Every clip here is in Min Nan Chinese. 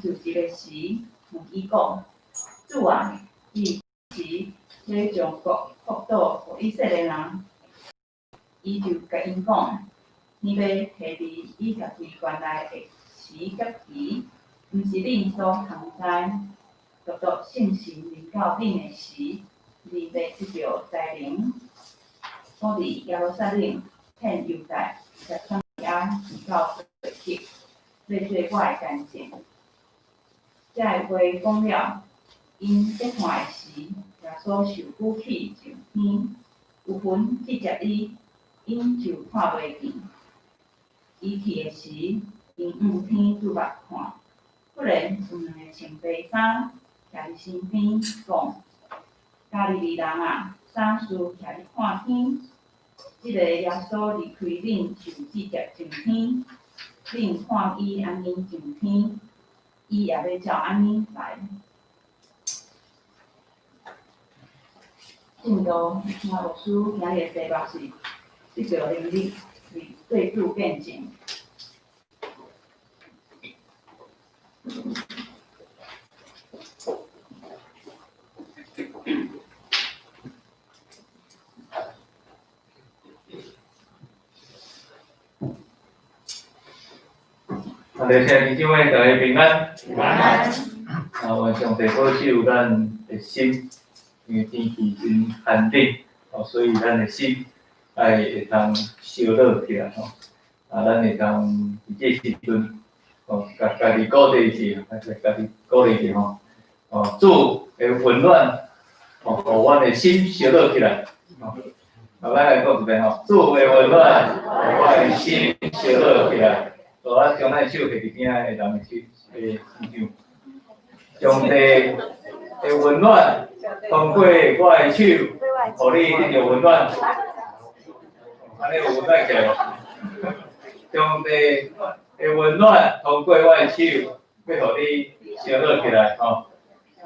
就一个时，問伊講：主啊，你幾時欲將國復倒予以色列人？伊就共𪜶講：天父下佇伊家己權內的時甲期，毋是恁所通知。獨獨聖神臨到恁的時，恁欲得著才能，好佇耶路撒冷、遍猶太及撒瑪利亞，直到地極，欲做我的見證。這个話講了，𪜶結散的時，耶穌受舉去上天，有雲去接伊，𪜶就看袂見。伊去的時，𪜶向天注目看，忽然有兩个穿白衫徛佇身邊，講：加利利人啊，啥事徛佇看天？這个耶穌離開恁受接上天，恁看伊按呢上天，伊也欲照按呢來。證道聽牧師今日的題目是得著能力為主見證。啊，弟兄姊妹，大家平安。平安。啊，願上帝保守咱的心，因為天氣真寒冷，哦，所以咱的心愛會當燒熱起來吼。啊，咱會當佇這時陣，哦，共家己鼓勵一下，共家己鼓勵一下吼。哦，主的溫暖，哦，予阮的心燒熱起來。哦，啊，咱來講一遍吼，主的溫暖，予我的心燒熱起來。哦，咱將咱的手摕佇邊仔的人的手的身上，上帝的溫暖通過我的手，予你得著溫暖。按呢有溫暖起來無？上帝的溫暖通過我的手，欲予你燒熱起來吼。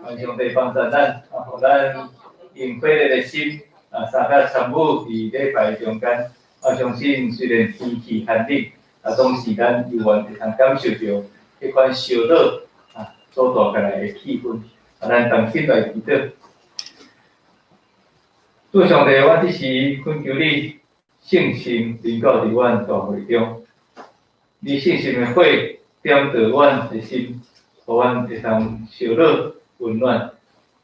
願上帝幫助咱，啊，予咱用火熱的心，啊，相佮參與佇禮拜中間。我相信雖然天氣寒冷，啊，總是咱猶原會通感受著彼款燒熱啊所帶來的氣氛。啊，咱同心來祈禱。主上帝，阮這時懇求你聖神臨到佇阮大會中，你聖神的火點著阮的心，予阮會通燒熱溫暖，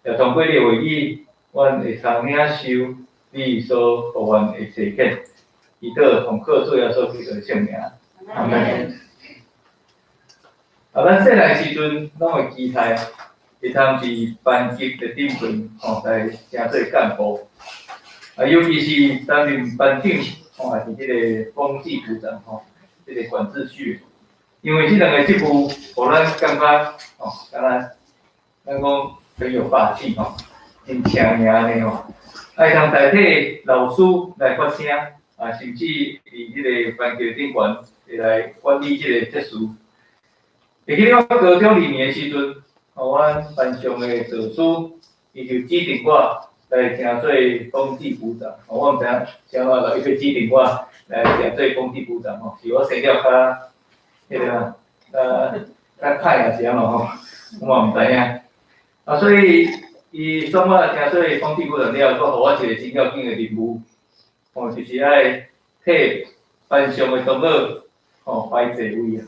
也通過你的話語，阮會通領受你所予阮的差遣。祈禱奉靠主耶穌基督的聖名，阿們。啊，咱細漢時陣，攏會期待會通佇班級的頂層吼來成做幹部，啊，尤其是擔任班長吼，抑是這个風紀股長吼，這个管秩序。因為這兩個職務，予咱感覺吼，敢若咱講很有霸氣吼，真請贏按呢吼，會通代替老師來發聲。啊，甚至佇這个班級頂懸會來管理這个秩序。會記得我高中二年的時陣，吼，阮班上的導師，伊就指定我來成做風紀股長。吼，我毋知影啥物啦，伊欲指定我來成做風紀股長吼，是我生了較彼个啊，較歹抑是按怎吼，我嘛毋知影。啊，所以伊選我成做風紀股長了，閣予我一個真要緊的任務。吼，就是愛替班上的同學吼排座位啊！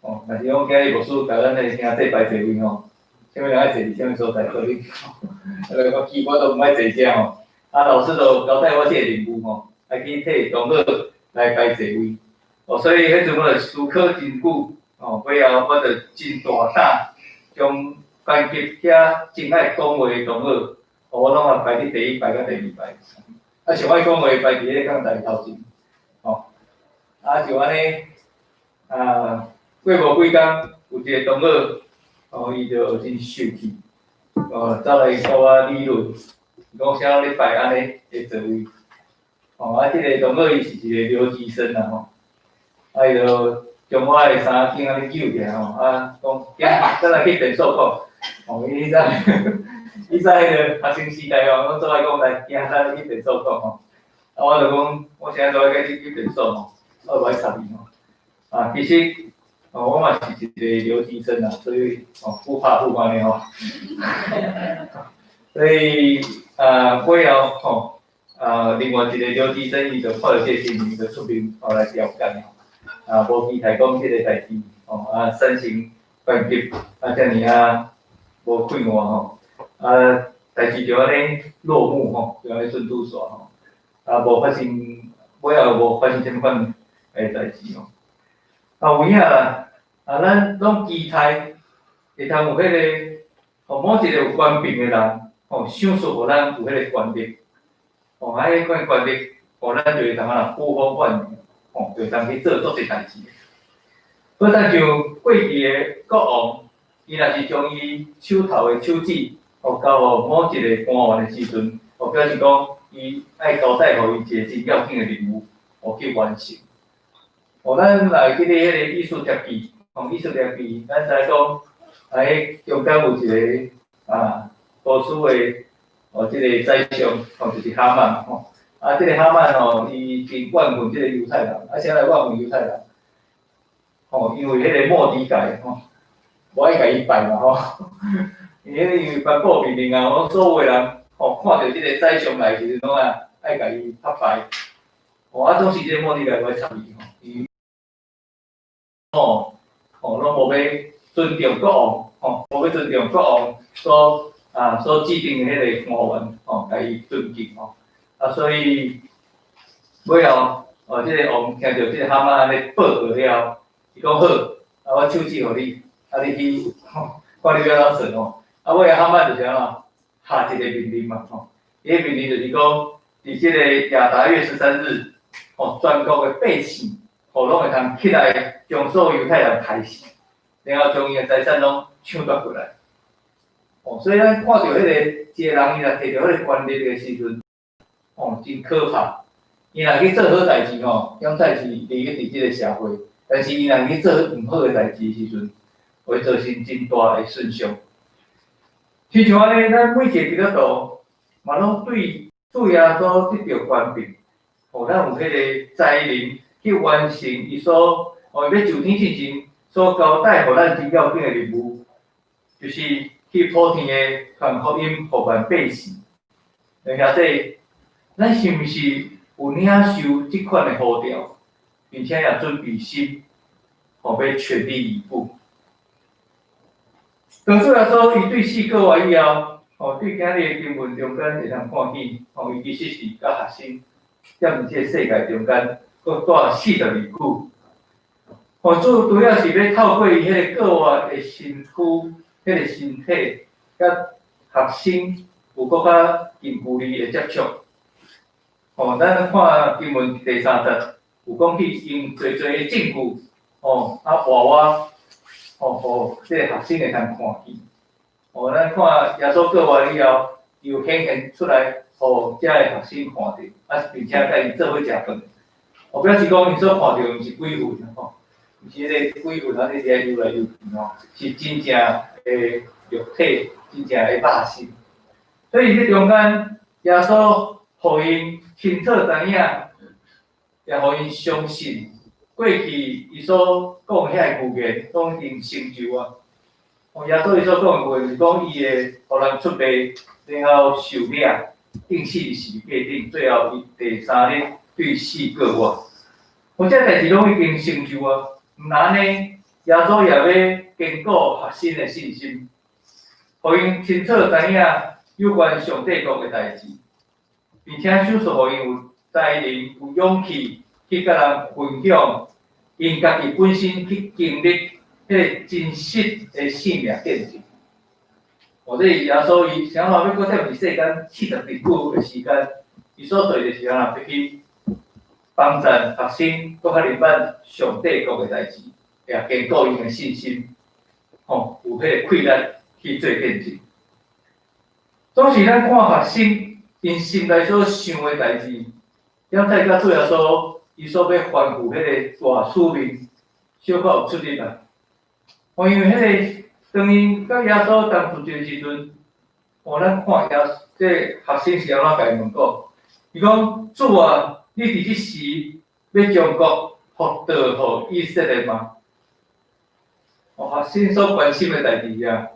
吼，若是講今日牧師共咱的兄弟排座位吼，啥物人愛坐佇啥物所在，可能，啊，我記我都毋愛坐遮吼。啊，老師就交代我這個任務吼，愛去替同學來排座位。哦，所以彼陣我就思考真久，吼，尾後我就真大膽，將班級遐真愛講話的同學，我攏啊排佇第一排佮第二排。啊，上愛講話排佇彼個講台頭前，吼，啊就按呢，啊過無幾工，有一個同學，哦，伊就真受氣，哦，走來佮我理論，伊講啥人咧排按呢的座位，哦，啊，這個同學伊是一個留級生啦吼，啊，伊就將我的衫頸按呢揪起來吼，啊，講，咱來去便所講，哦，伊在。以前彼个學生時代吼，攏總愛講來，囝咱去便所講吼。啊，我就講，我啥做愛佮你去便所吼，我無愛插伊吼。啊，其實，哦，我嘛是一个留級生啊，所以哦，不怕不安呢吼。所以啊，尾後吼啊，另外一個留級生伊就看著這個新聞就出面哦來調解吼，啊，無期待講這個代誌吼啊產生班級啊遮爾啊無快活吼，啊代誌就按呢落幕吼，就按呢順拄煞吼，啊無發生尾後無發生啥物款的代誌吼。啊有影啦，啊咱攏期待會通有彼個吼某一個有權柄的人吼，賞賜予咱有彼個權力，吼啊彼款權力，予咱就會通啊呼風喚雨，吼就會通去做足濟代誌。好親像過去的國王，伊若是將伊手頭的手指，吼交予某一個官員的時陣，吼表示講伊愛交代予伊一個真要緊的任務，吼去完成。吼，咱若會記得彼個以斯帖記，吼以斯帖記，咱知講，啊，彼中間有一個啊，波斯的哦，這個宰相，吼就是哈曼，吼，啊，這個哈曼吼，伊真怨恨這個猶太人，啊，啥來怨恨猶太人？吼，因為彼個末底改，吼，無愛共伊拜嘛，吼，伊彼個因為頒布命令啊，所有的人，吼，看著這個宰相來時陣，攏啊愛共伊膜拜，吼，啊，總是這個末底改無愛插伊，吼，伊，吼，吼，攏無欲尊重國王，吼，無欲尊重國王所啊所指定的彼個官員，吼，共伊尊敬，吼，啊，所以尾後，哦，這個王聽著這個哈曼按呢報告了，伊講好，啊，我手指予你，啊，你去，吼，看你欲按怎算吼，啊，尾後哈曼就是按怎，下一個命令嘛，吼，伊个命令就是講，佇這個亞達月13日，吼，全國的百姓，吼，攏會通起來將所有猶太人刣死，然後將𪜶的財產攏搶奪過來。哦，所以咱看著彼個一個人，伊若提著彼個權力的時陣，哦，真可怕。伊若去做好代誌吼，總算是利益佇這個社會；但是伊若去做毋好的代誌時陣，會造成真大的損傷。親像按呢，咱每一個基督徒嘛，攏對主耶穌得著權柄，予咱有彼個才能去完成伊所哦，欲就天進前所交代予咱真要緊的任務，就是去普天的傳福音予萬百姓。兄弟，咱是毋是有領受這款的呼召，並且也準備心，予欲全力以赴？當主耶穌伊對4個月以後，吼，對今日的經文中間會通看見，吼，伊其實是佮學生踮佇這個世界中間，閣蹛40日久。吼，主除了是欲透過伊彼個過活的身軀、彼個身體，佮學生有閣較近距離的接觸。吼，咱看經文第三節，有講起用濟濟的證據，吼，啊活活，吼，予這個學生會通看見。吼，咱看耶穌過活以後，又顯現出來，予遮个學生看著，啊，並且佮𪜶做伙食飯。哦，表示講𪜶所看著毋是鬼魂吼，毋是彼個鬼魂按呢佇遐遊來遊去吼，是真正的肉體，真正的肉身。所以佇中間，耶穌予𪜶清楚知影，也予𪜶相信過去伊所講遐个預言攏已經成就啊。哦，耶穌伊所講的話是講伊會予人出賣，然後受掠，釘死佇十字架頂，最後伊第三日對死過活。哦，這代誌攏已經成就啊！毋但按呢，耶穌也欲堅固學生的信心，予𪜶清楚知影有關上帝國的代誌，並且賞賜予𪜶有才能、有勇氣去佮人分享，𪜶家己本身去經歷彼個真實的生命見證。哦，這是耶穌伊啥物欲閣踮佇世間40日久的時間，伊所做的是按怎欲去幫助學生閣較明白上帝國的代誌，也堅固𪜶的信心，吼，有彼個氣力去做見證。總是咱看學生𪜶心內所想的代誌，了再佮主耶穌伊所欲吩咐彼個大使命，小可有出入啊。哦，因為彼個當𪜶佮耶穌同住的時陣，哦，咱看耶這個學生是按怎共伊問講？伊講主啊，你佇這時欲將國復倒予以色列嗎？哦，學生所關心的代誌啊，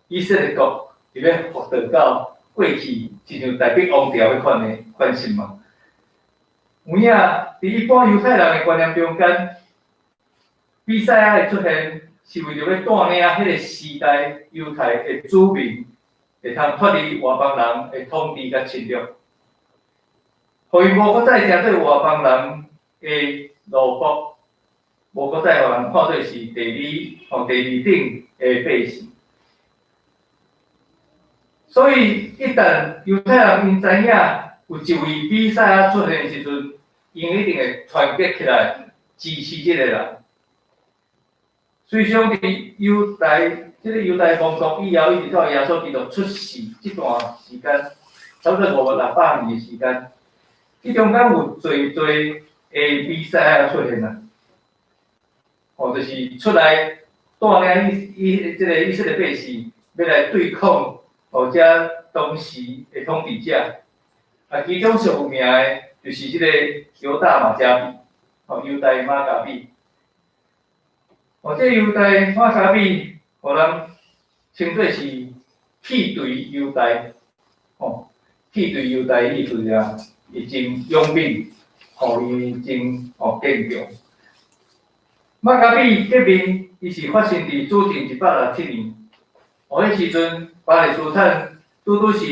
以色列國欲復倒到過去，親像大筆王朝彼款的款式嘛。有影，佇一般猶太人的觀念中間，彌賽亞的出現是為著欲帶領彼个時代猶太的子民會通脫離外邦人的統治佮侵略，予𪜶無閣再成做外邦人的奴僕，無閣再予人看做是第二吼第二等的百姓。所以，一旦猶太人𪜶知影有一位彌賽亞出現的時陣，𪜶一定會團結起來支持這个人。隨想佇猶大這个猶大亡國以後，一直到耶穌基督出世這段時間，差不多五六百年的時間，這中間有濟濟的彌賽亞出現啊，哦，就是出來帶領以以這个以色列百姓，欲來對抗哦，這當時的統治者。啊，其中上有名的，就是這個猶大馬加比，哦，猶大馬加比。哦，這猶大馬加比，予人稱做是鐵槌猶大，哦，鐵槌猶大意思啊，伊真勇猛，吼，伊真哦堅強。馬加比革命，伊是發生佇主前167年，哦，彼時陣巴勒斯坦拄拄是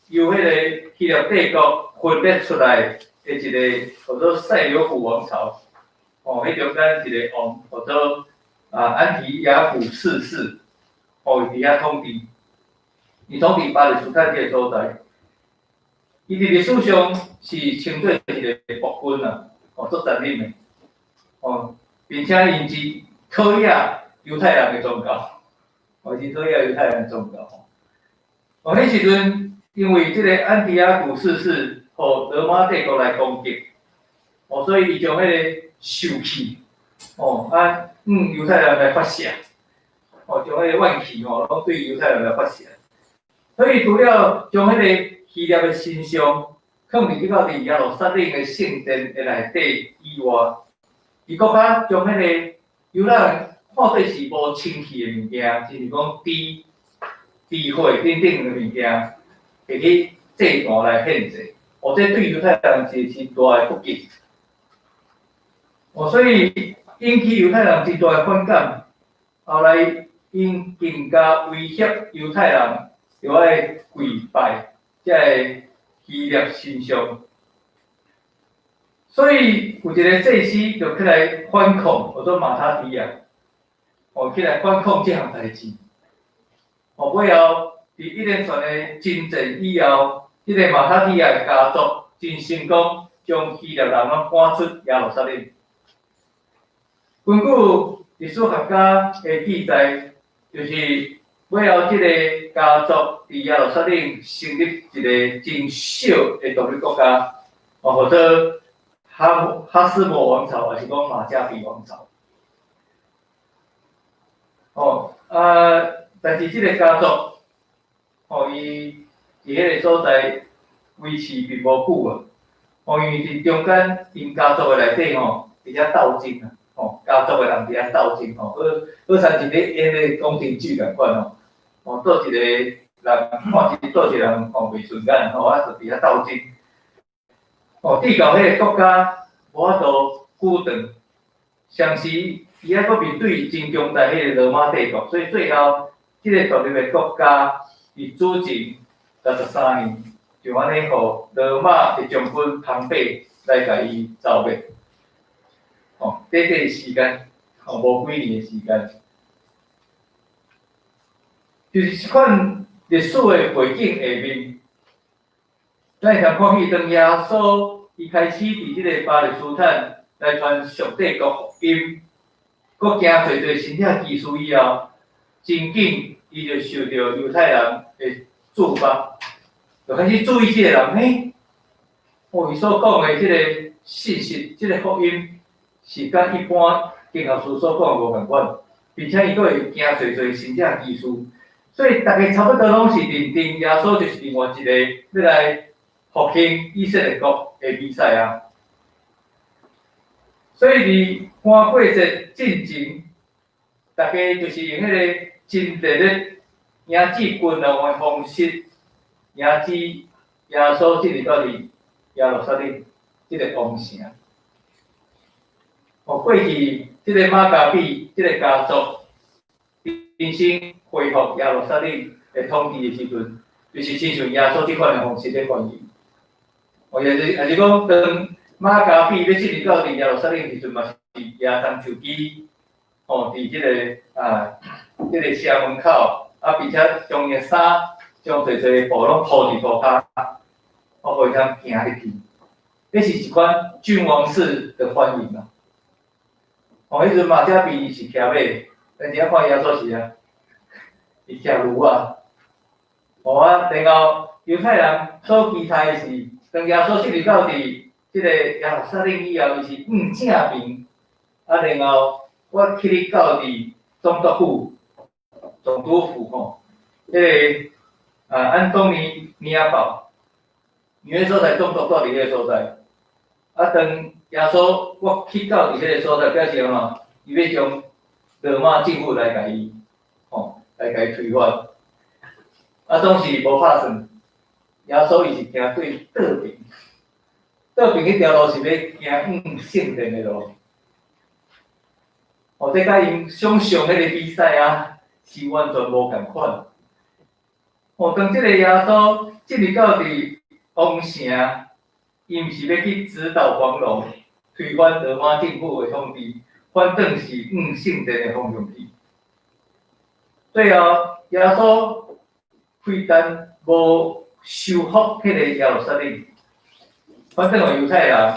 由彼个希臘帝國分裂出來的一个叫做塞琉古王朝，哦，彼中間一个王叫做啊安提亞古四世，哦，伊佇遐統治，伊統治巴勒斯坦這个所在，伊佇歷史上是稱做一个暴君啊，哦，足殘忍的，哦，並且𪜶真討厭猶太人的宗教，哦，真討厭猶太人的宗教。哦，彼時陣因為這个安提阿古四世予羅馬帝國來攻擊，哦，所以伊將彼个受氣，哦，啊，向猶太人來發泄，哦，將彼个怨氣吼，攏對猶太人來發泄。所以除了將彼个希臘的神像囥佇這個佇耶路撒冷的聖殿的內底以外，伊閣較將彼个猶太人看做是無清氣的物件，就是講豬、豬血等等的物件，摕去祭壇來獻祭，哦，這對猶太人是真大的不敬。哦，所以引起猶太人真大的反感。後來𪜶更加威脅猶太人，著愛跪拜這个希臘神像。所以有一个祭司就起來反抗，叫做馬他提亞，哦，起來反抗這項代誌。哦，尾後佇一連串的征戰以後，這个馬他提亞的家族真成功，將希臘人攏趕出耶路撒冷。根據歷史學家的記載，就是尾後這个家族佇耶路撒冷成立一个真小的獨立國家，哦，號做哈哈斯摩王朝，抑是講馬加比王朝。哦，啊，但是這个家族，哦，伊佇彼个所在維持並無久啊。哦，因為佇中間𪜶家族的內底吼，佇遐鬥爭啊，吼，家族的人佇遐鬥爭吼，好好親像咧演彼個宮廷劇仝款吼，哦，佗一个人看一佗一個人吼袂順眼吼，啊，就佇遐鬥爭。哦，直到彼个國家無法度久長，同時伊猶閣面對真強大彼个羅馬帝國，所以最後這个獨立的國家佇主前63年，就按呢予羅馬的將軍龐貝來共伊剿滅。哦，短短時間，哦，無幾年的時間，就是這款歷史的背景下面，咱會通看見當耶穌伊開始佇這个巴勒斯坦來傳上帝國福音，閣行濟濟神蹟奇事以後，真緊伊就受著猶太人的注目，就開始注意這个人，嘿，哦，伊所講的這个信息，這个福音是佮一般經學師所講的無仝款，並且伊閣會行濟濟神蹟奇事，所以逐家差不多攏是認定耶穌就是另外一個欲來復興以色列國的彌賽亞。所以佇逾越節進前，大家就是用彼个真熱烈迎接君王的方式，迎接耶穌進入到佇耶路撒冷這个王城。哦，過去這个瑪加比這个家族重新恢復耶路撒冷的統治的時陣，就是親像耶穌這款的方式咧歡迎。哦，也是講，當瑪加比欲進入到佇耶路撒冷時陣，嘛是舉棕樹枝，吼，佇這个城門口，啊，並且將伊的衫，將濟濟布攏鋪佇塗跤，哦，予伊通行入去。這是一款君王式的歡迎啊！哦，彼陣瑪加比是騎馬，但是啊看耶穌是啊，伊騎驢仔。哦啊，然後猶太人所期待的是，當耶穌進入到佇這个耶路撒冷以後，伊是向正邊，啊，然後我去你到佇總督府、總督府吼，這个啊安東尼尼亞堡，因為所在總督住佇彼个所在。啊，當耶穌我去到佇彼个所在，表示按怎？伊欲將羅馬政府來共伊，吼，來共伊推翻。啊，總是無拍算。耶穌伊是行對倒爿，倒爿彼條路是欲行往聖殿的路。哦，這佮𪜶想像彼個彌賽亞是完全無仝款。哦，當這个耶穌進入到佇王城，伊毋是欲去直搗黃龍，推翻羅馬政府的統治，反轉是往聖殿的方向去。最後，耶穌非但無收復彼個耶路撒冷，反轉予猶太人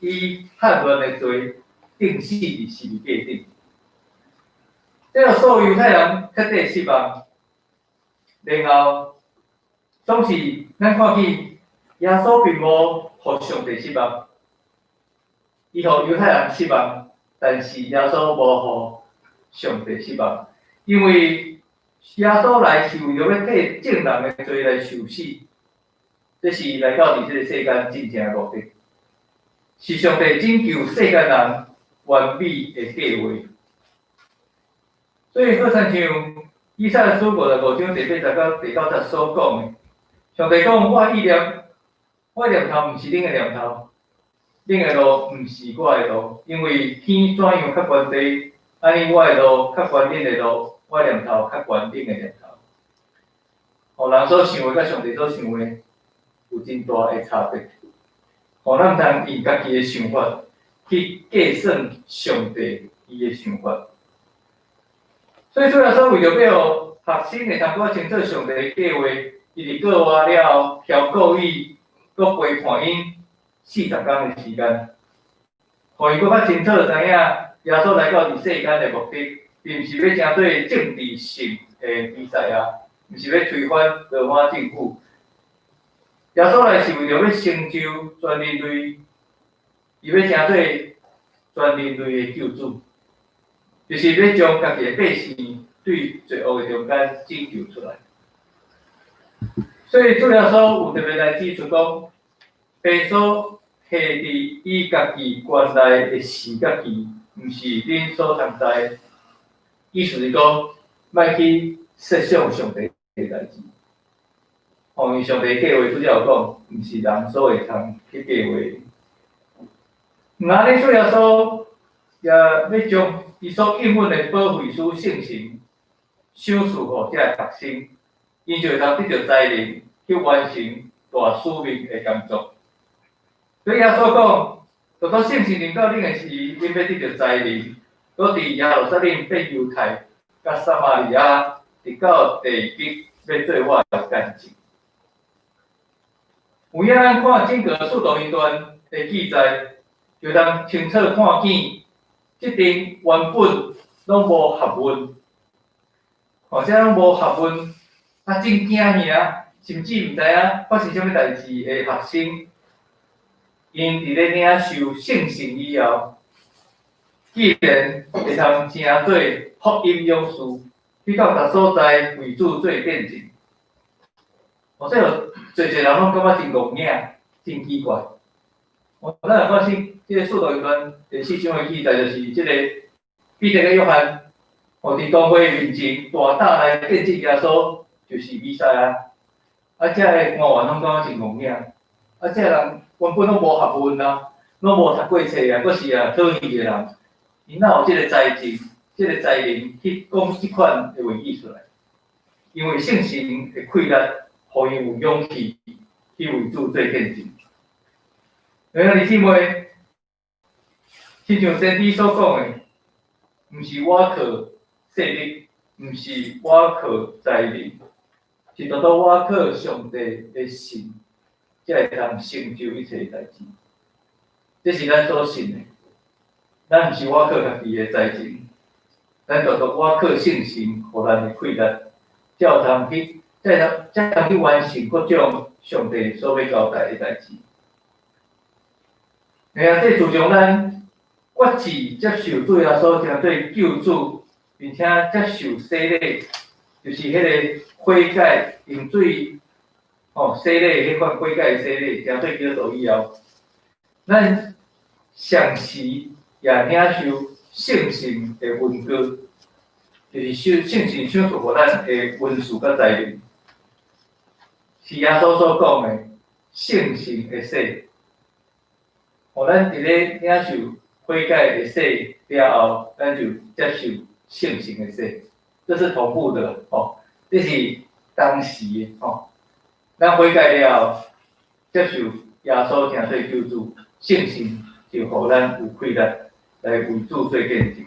以叛亂的罪釘死佇十字架頂。這予所有猶太人徹底失望，然後總是咱看見耶穌並無予上帝失望，伊予猶太人失望，但是耶穌無予上帝失望，因為耶穌來是為著欲替眾人的罪來受死，這是來到佇這个世間真正的目的，是上帝拯救世間人完美的計劃。所以，好親像以賽亞書55章第八節到第九節所講的，上帝講：我意念，我念頭毋是恁的念頭，恁的路毋是我的路，因為天怎樣較懸地，按呢我的路較懸恁的路，我念頭較懸恁的念頭。哦，人所想的佮上帝所想的有真大的差別。哦，咱毋通用家己的想法去計算上帝伊的想法。所以主耶穌為著欲予學生會通閣清楚上帝的計劃，伊佇閣外了後，調故意閣陪伴𪜶40工的時間，予𪜶閣較清楚知影耶穌來到佇世間的目的，並毋是欲成做政治性的彌賽亞，毋是欲推翻羅馬政府。耶穌來是為著欲成就全人類，伊欲成做全人類的救主。就是欲將家己的百姓對罪惡的中間拯救出來。所以主耶穌有特別來指出講，父所下佇伊家己權內的時佮期，毋是恁所通知的。意思是講，莫去設想上帝的代誌。哦，因為上帝計劃，拄才有講，毋是人所會通去計劃。那呢，主耶穌也欲將伊所應允的保惠師聖神賞賜予這个學生，𪜶就會通得著才能去完成大使命的工作。所以耶穌講，當當聖神臨到恁的時，恁欲得著才能，閣佇耶路撒冷、變猶太、佮撒瑪利亞，直到地極，欲做我的見證。有影咱看整個使徒行傳的記載，就通清楚看見，這陣原本攏無學問，或者攏無學問，啊，真驚嚇，甚至毋知影發生啥物代誌的學生，𪜶佇咧領受聖神以後，竟然會通成做福音勇士，去到逐所在為主做見證。哦，這予濟濟人攏感覺真戇影，真奇怪。哦，咱若看這个使徒行傳第四章的記載，就是這个彼得佮約翰哦，佇大會面前大膽來見證耶穌，就是彌賽亞。啊，遮个官員攏感覺真戇囝。啊，這个人原本攏無學問啊，攏無讀過冊啊，閣是啊討厭的人，伊哪有這个才情、這个才能去講這款的話語出來？因為聖神的氣力，予𪜶有勇氣去為主做見證。兄弟姊妹，親像先知所講的，毋是我靠勢力，毋是我靠才能，是獨獨我靠上帝的神，才會通成就一切代誌。這是咱所信的，咱毋是我靠家己的才情，咱獨獨我靠聖神予咱的氣力，才有通去，才通去完成各種上帝所欲交代的代誌。嘿啊，這自從咱決志接受主耶穌成做救主，並且接受洗禮，就是彼个悔改用水吼洗禮，彼款悔改的洗禮，成做基督徒以後，咱同時也領受聖神的恩膏，就是受聖神賞賜予咱的恩賜佮才能，是耶穌所講的聖神的洗。予咱佇咧領受悔改的洗了後，咱就接受聖神的洗，這是同步的吼，這是同時的吼。咱悔改了後，接受耶穌成做救主，聖神就予咱有氣力來為主做見證。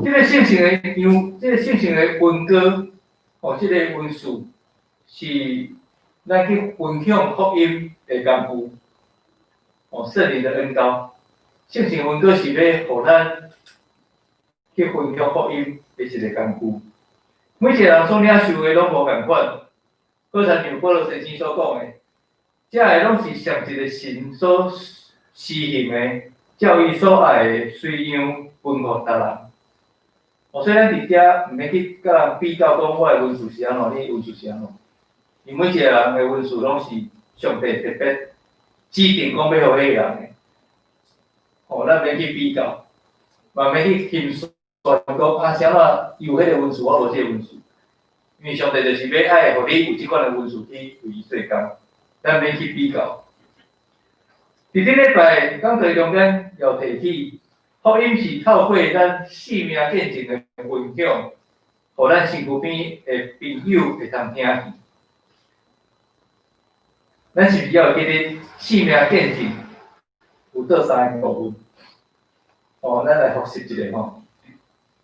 這个聖神的樣，這个聖神的恩膏，吼，這个恩賜是咱去分享福音的工具。哦，聖靈的恩膏，聖神恩膏是欲予咱去分享福音的一个工具。每一个人所領受的攏無仝款，好親像保羅先生所講的，這个攏是上一个神所施行的，照伊所愛的隨樣分予逐人。哦，所以咱佇遮毋免去佮人比較，講我的恩賜是按怎，你的恩賜是按怎。因每一個人的恩賜攏是上帝特別指定講欲予彼個人的。哦，咱免去比較，嘛免去心算講啊，啥物伊有彼個恩賜，我無這個恩賜。因為上帝就是欲愛予你有這款的恩賜去為伊做工，咱免去比較。佇頂禮拜講座中間有提起，福音是透過咱生命見證的分享，予咱身軀邊的朋友會通聽見。咱是毋是猶會記得生命見證有佗三个部分？哦，咱來複習一下吼。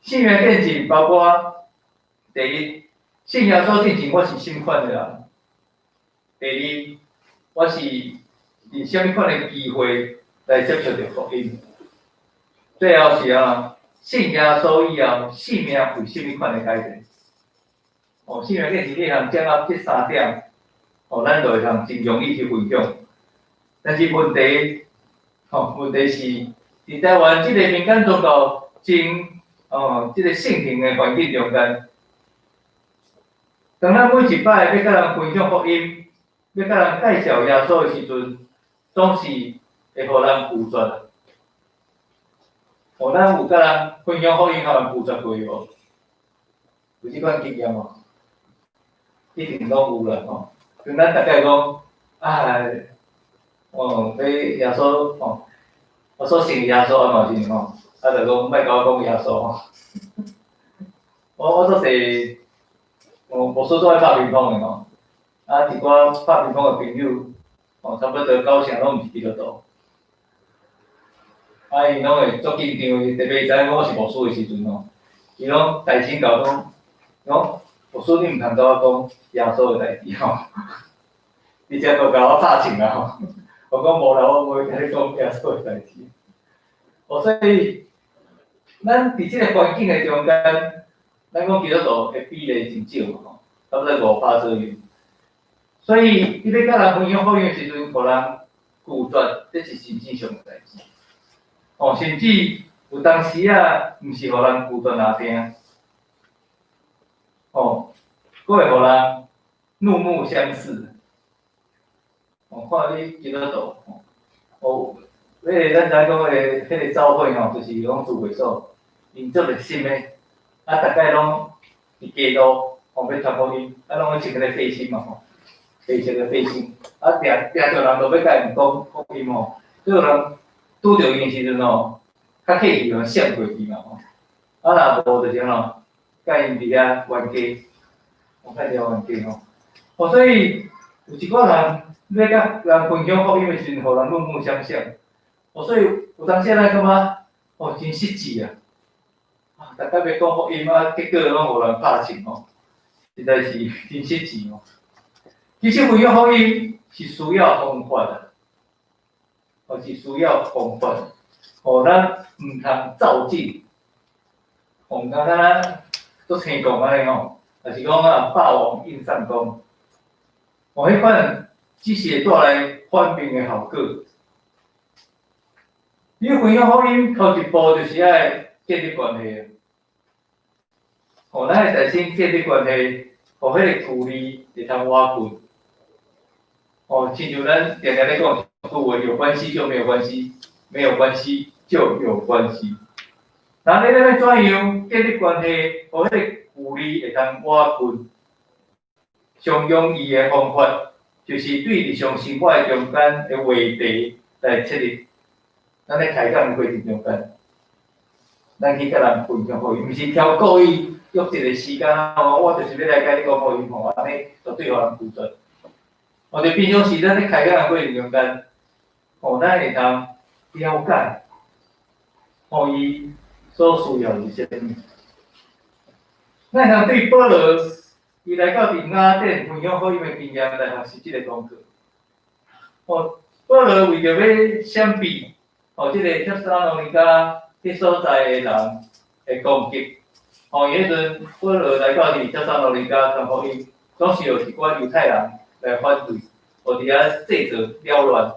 生命見證包括第一，信耶穌進前我是啥物款的人；第二，我是佇啥物款的機會來接觸著福音；最後是啊，信耶穌以後，生命有啥物款的改變？哦，生命見證你通掌握這三點，哦，咱就會通真容易去分享。但是問題，吼，問題是佇台灣這個民間宗教真哦，這個盛行的環境中間，當咱每一擺欲佮人分享福音，欲佮人介紹耶穌的時陣，總是會予人拒絕。哦，咱有佮人分享福音，予人拒絕過無？有這款經驗無？一定攏有啦吼。像咱逐概講，啊，哦，欲耶穌吼，我所信的耶穌按怎是吼，啊，就講莫共我講耶穌吼。我做勢，哦，牧師做愛拍乒乓的吼，啊，一寡拍乒乓的朋友，哦，差不多九成攏毋是基督徒。啊，𪜶攏會足緊張，特別知影講我是牧師的時陣吼，伊攏大聲共我講，講牧師你毋通共我講耶穌的代誌吼，直接就共我拍槍啊吼。我講無啦，我無會共你講耶穌的代誌。哦，所以咱佇這个環境的中間，咱講基督徒的比例真少嘛吼，差不多5%左右。所以你欲佮人分享福音的時陣，予人拒絕，這是真正常的代誌。哦，甚至有當時啊，毋是予人拒絕爾定，哦，閣會予人怒目相視。哦，看你基督徒，哦，彼个咱知影講的彼个教會吼，就是講聚會所，𪜶足熱心的，啊，逐擺攏佇街路吼欲傳福音，啊，攏愛穿彼个背心嘛吼，白色的背心，啊，定定著人就欲共𪜶講福音吼，結果人拄著𪜶的時陣吼，較客氣就閃過去嘛吼，啊，若無就是按怎，共𪜶佇遐冤家，我看著冤家吼，哦，所以有一寡人欲共人分享福音的時陣，予人怒目相向，哦，所以有當時咱感覺哦真失志啊，啊，逐擺欲講福音啊，結果攏予人拍槍吼，實在是真失志吼。其實分享福音是需要方法的，哦，是需要方法。哦，咱毋通躁進，哦，毋通敢若做青講按呢吼，抑是講啊霸王硬上弓，哦，彼款只是會帶來反面的效果。你分享福音頭一步就是愛建立關係。哦，咱會使先建立關係，予彼个距離會通倚近。哦，親像咱定定咧講一句話，有關係就沒有關係，沒有關係就有關係。那你咧欲怎樣建立關係，予彼个距離會通倚近？上容易的方法，就是對日常生活中間的話題來切入。咱咧開講的過程中間，咱去共人分享福音，毋是挑故意約一個時間吼，我就是欲來共你講福音吼，按呢絕對予人拒絕。哦，就平常時咱咧開講的過程中間，吼，咱會通了解，吼，伊所需要是啥物。咱會通對保羅，伊來到佇雅典分享福音的經驗來學習這个功課。哦，保羅為著欲閃避，哦，這个帖撒羅尼迦彼所在的人的攻擊，哦，伊彼陣保羅來到佇帖撒羅尼迦傳福音，總是有一寡猶太人來反對，哦，佇遐製造擾亂。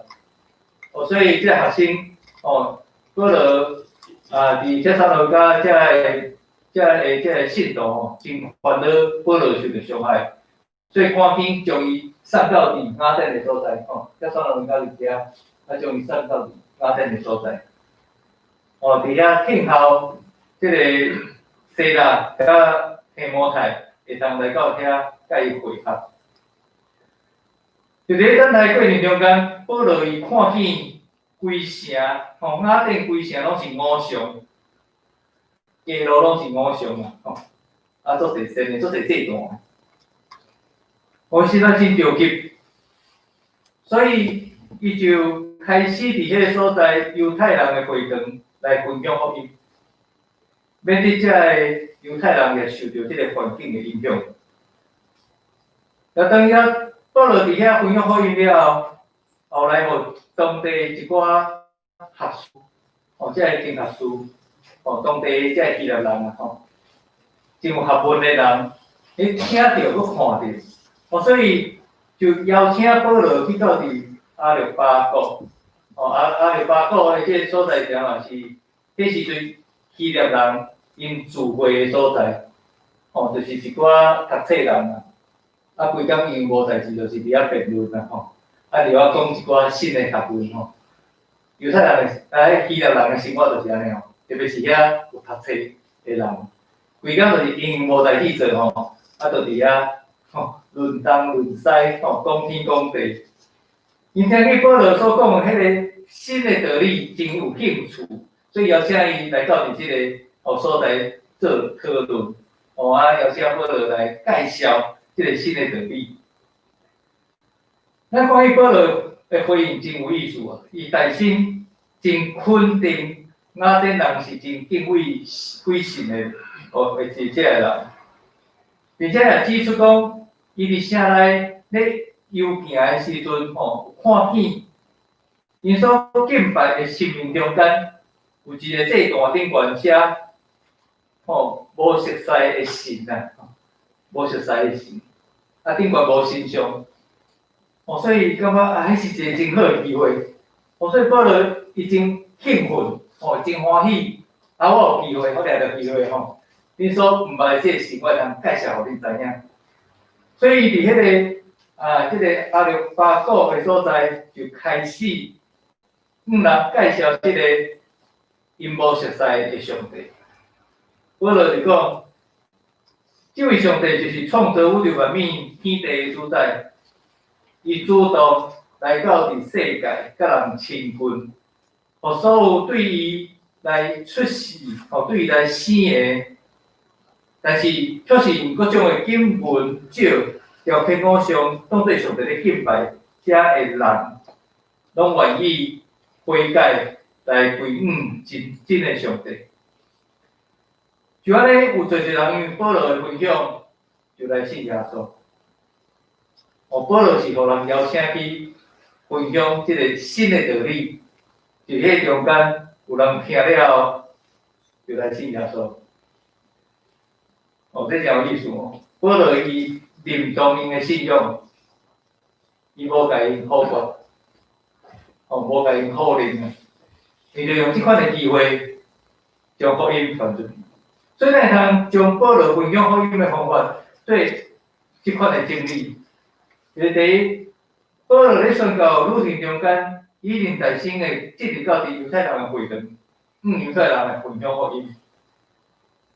哦，所以這个學生，哦，保羅啊，佇帖撒羅尼迦遮个、遮个、遮个信徒吼，真煩惱保羅受著傷害，所以趕緊將伊送到佇雅典的所在，吼，帖撒羅尼迦佇遐，啊，將伊送到佇雅典的所在。哦，佇遐聽候這个西拉佮提摩太會當來到遐共伊會合。就佇咧等待過程中間，保羅伊看見規城，吼，雅典規城攏是偶像，街路攏是偶像啊，吼，啊，足濟神的，足濟祭壇。伊實在真著急，所以伊就開始佇彼个所在猶太人的會堂來分享福音，免得遮个猶太人也受著這个環境的影響。啊，當伊遐保羅佇遐分享福音了後，後來予當地一寡學士，哦，這个經學士，哦，當地這个希臘人啊，吼，真有學問的人，伊聽著閣看著，哦，所以就邀請保羅去到佇亞略巴谷，哦，亞略巴谷的這个所在地嘛是，彼時陣希臘人𪜶聚會的所在，吼，就是一寡讀冊人啊，啊，規工𪜶無代誌，就是佇遐辯論啊，吼，啊，佇遐講一寡新的學問吼。猶太人的啊，彼希臘人的生活就是按呢吼，特別是遐有讀冊的人，規工就是𪜶無代誌做吼，啊，就佇遐吼論東論西，吼，講天講地。𪜶聽見保羅所講的彼个新的道理，真有興趣，所以邀請伊來到佇這个哦所在做討論，哦啊，邀請保羅來介紹這个新的道理。咱看彼保羅的回應真有意思啊！伊內心真肯定雅典人是真敬畏鬼神的哦，的這個人，並且也指出講，伊佇城內咧遊行的時陣，吼，看見𪜶所敬拜的神明中間有一个祭壇頂懸寫，吼，無熟似的神啊，無熟似的神，啊，頂懸無神像。哦，所以感覺啊，彼是一个真好的機會。哦，所以保羅伊真興奮，哦，真歡喜。啊，我有機會，我掠著機會吼，恁所毋捌的這個神，我會通介紹予恁知影。所以佇彼个啊，這个亞略巴谷的所在，就開始向人介紹這个𪜶無熟似的上帝。保羅就講，這位上帝就是創造宇宙萬物天地的主宰，伊主動來到佇世界，佮人親近，予所有對伊來出世，吼對伊來生的，但是卻是用各種的金銀石雕刻偶像，當做上帝咧敬拜，遮的人，攏願意悔改來歸向真真的上帝。就按呢，有濟濟人因為保羅的分享，就來信耶穌。哦，保羅是予人邀請去分享這个新的道理，佇彼中間有人聽了後，就來信耶穌。哦，這誠有意思哦。保羅伊認同𪜶的信仰，伊無共𪜶否決，哦，無共𪜶否認啊。伊就用這款的機會，將福音傳出去。所以咱會通將保羅分享福音的方法做這款的整理。就是第一，保羅咧宣教旅程中間，伊一定大聲的進入到佇猶太人的會堂，向猶太人來分享福音。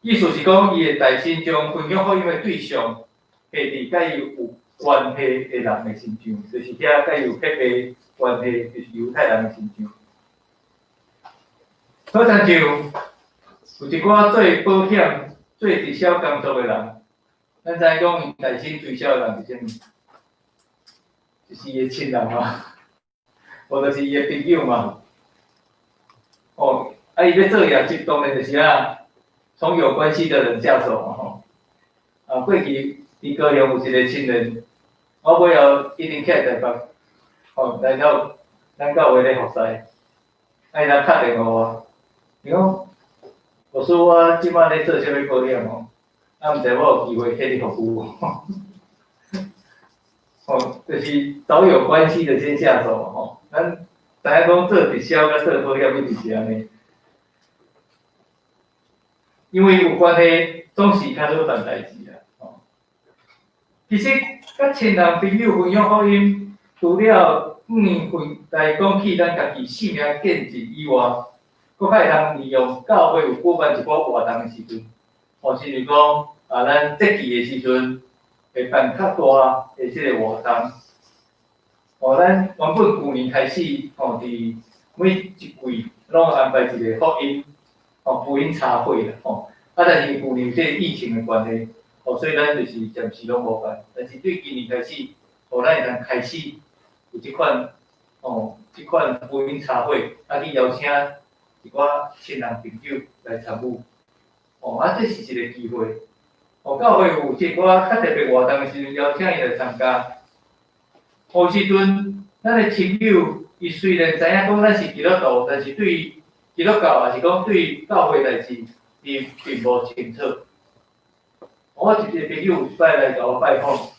意思是講，伊會大聲將分享福音的對象，設佇佮伊有關係的人的身上，就是遐佮伊有特別關係，就是猶太人的身上。好親像有一寡做保險、做直銷工作的人，咱知影講𪜶內心推銷的人是啥物？就是伊的親人嘛，無就是伊的朋友嘛。哦，啊，伊欲做業績，當然就是啊，從有關係的人下手嘛吼。啊，過去佇高雄有一个親人，我尾後一定起來台北，吼，來到咱教會咧服侍，啊，伊來敲電話我，伊講，牧師，我這擺咧做啥物保險吼？啊，毋知我有機會替你服務無？哦，就是找有關係的先下手嘛吼。咱知影講做直銷佮做保險一定是按呢，因為有關係總是較好辦代誌啦。吼，其實佮親人朋友分享福音，除了向𪜶分來講起咱家己性命見證以外，閣較會通利用教會有舉辦一寡活動的時陣，吼，親像講啊，咱節期的時陣會辦較大的這个活動。哦，咱原本舊年開始，吼，佇每一季攏安排一个福音，吼，福音茶會啦，吼。啊，但是舊年這个疫情的關係，哦，所以咱就是暫時攏無辦。但是對今年開始，哦，咱會通開始有這款，哦，這款福音茶會，啊，去邀請一寡親人朋友來參與。哦，啊，這是一個機會。哦，教會有一寡較特別活動的時陣，邀請伊來參加。有時陣，咱的親友，伊雖然知影講咱是基督徒，但是對基督教，抑是講對教會代誌，伊並無清楚。我一个朋友有一擺來共我拜訪，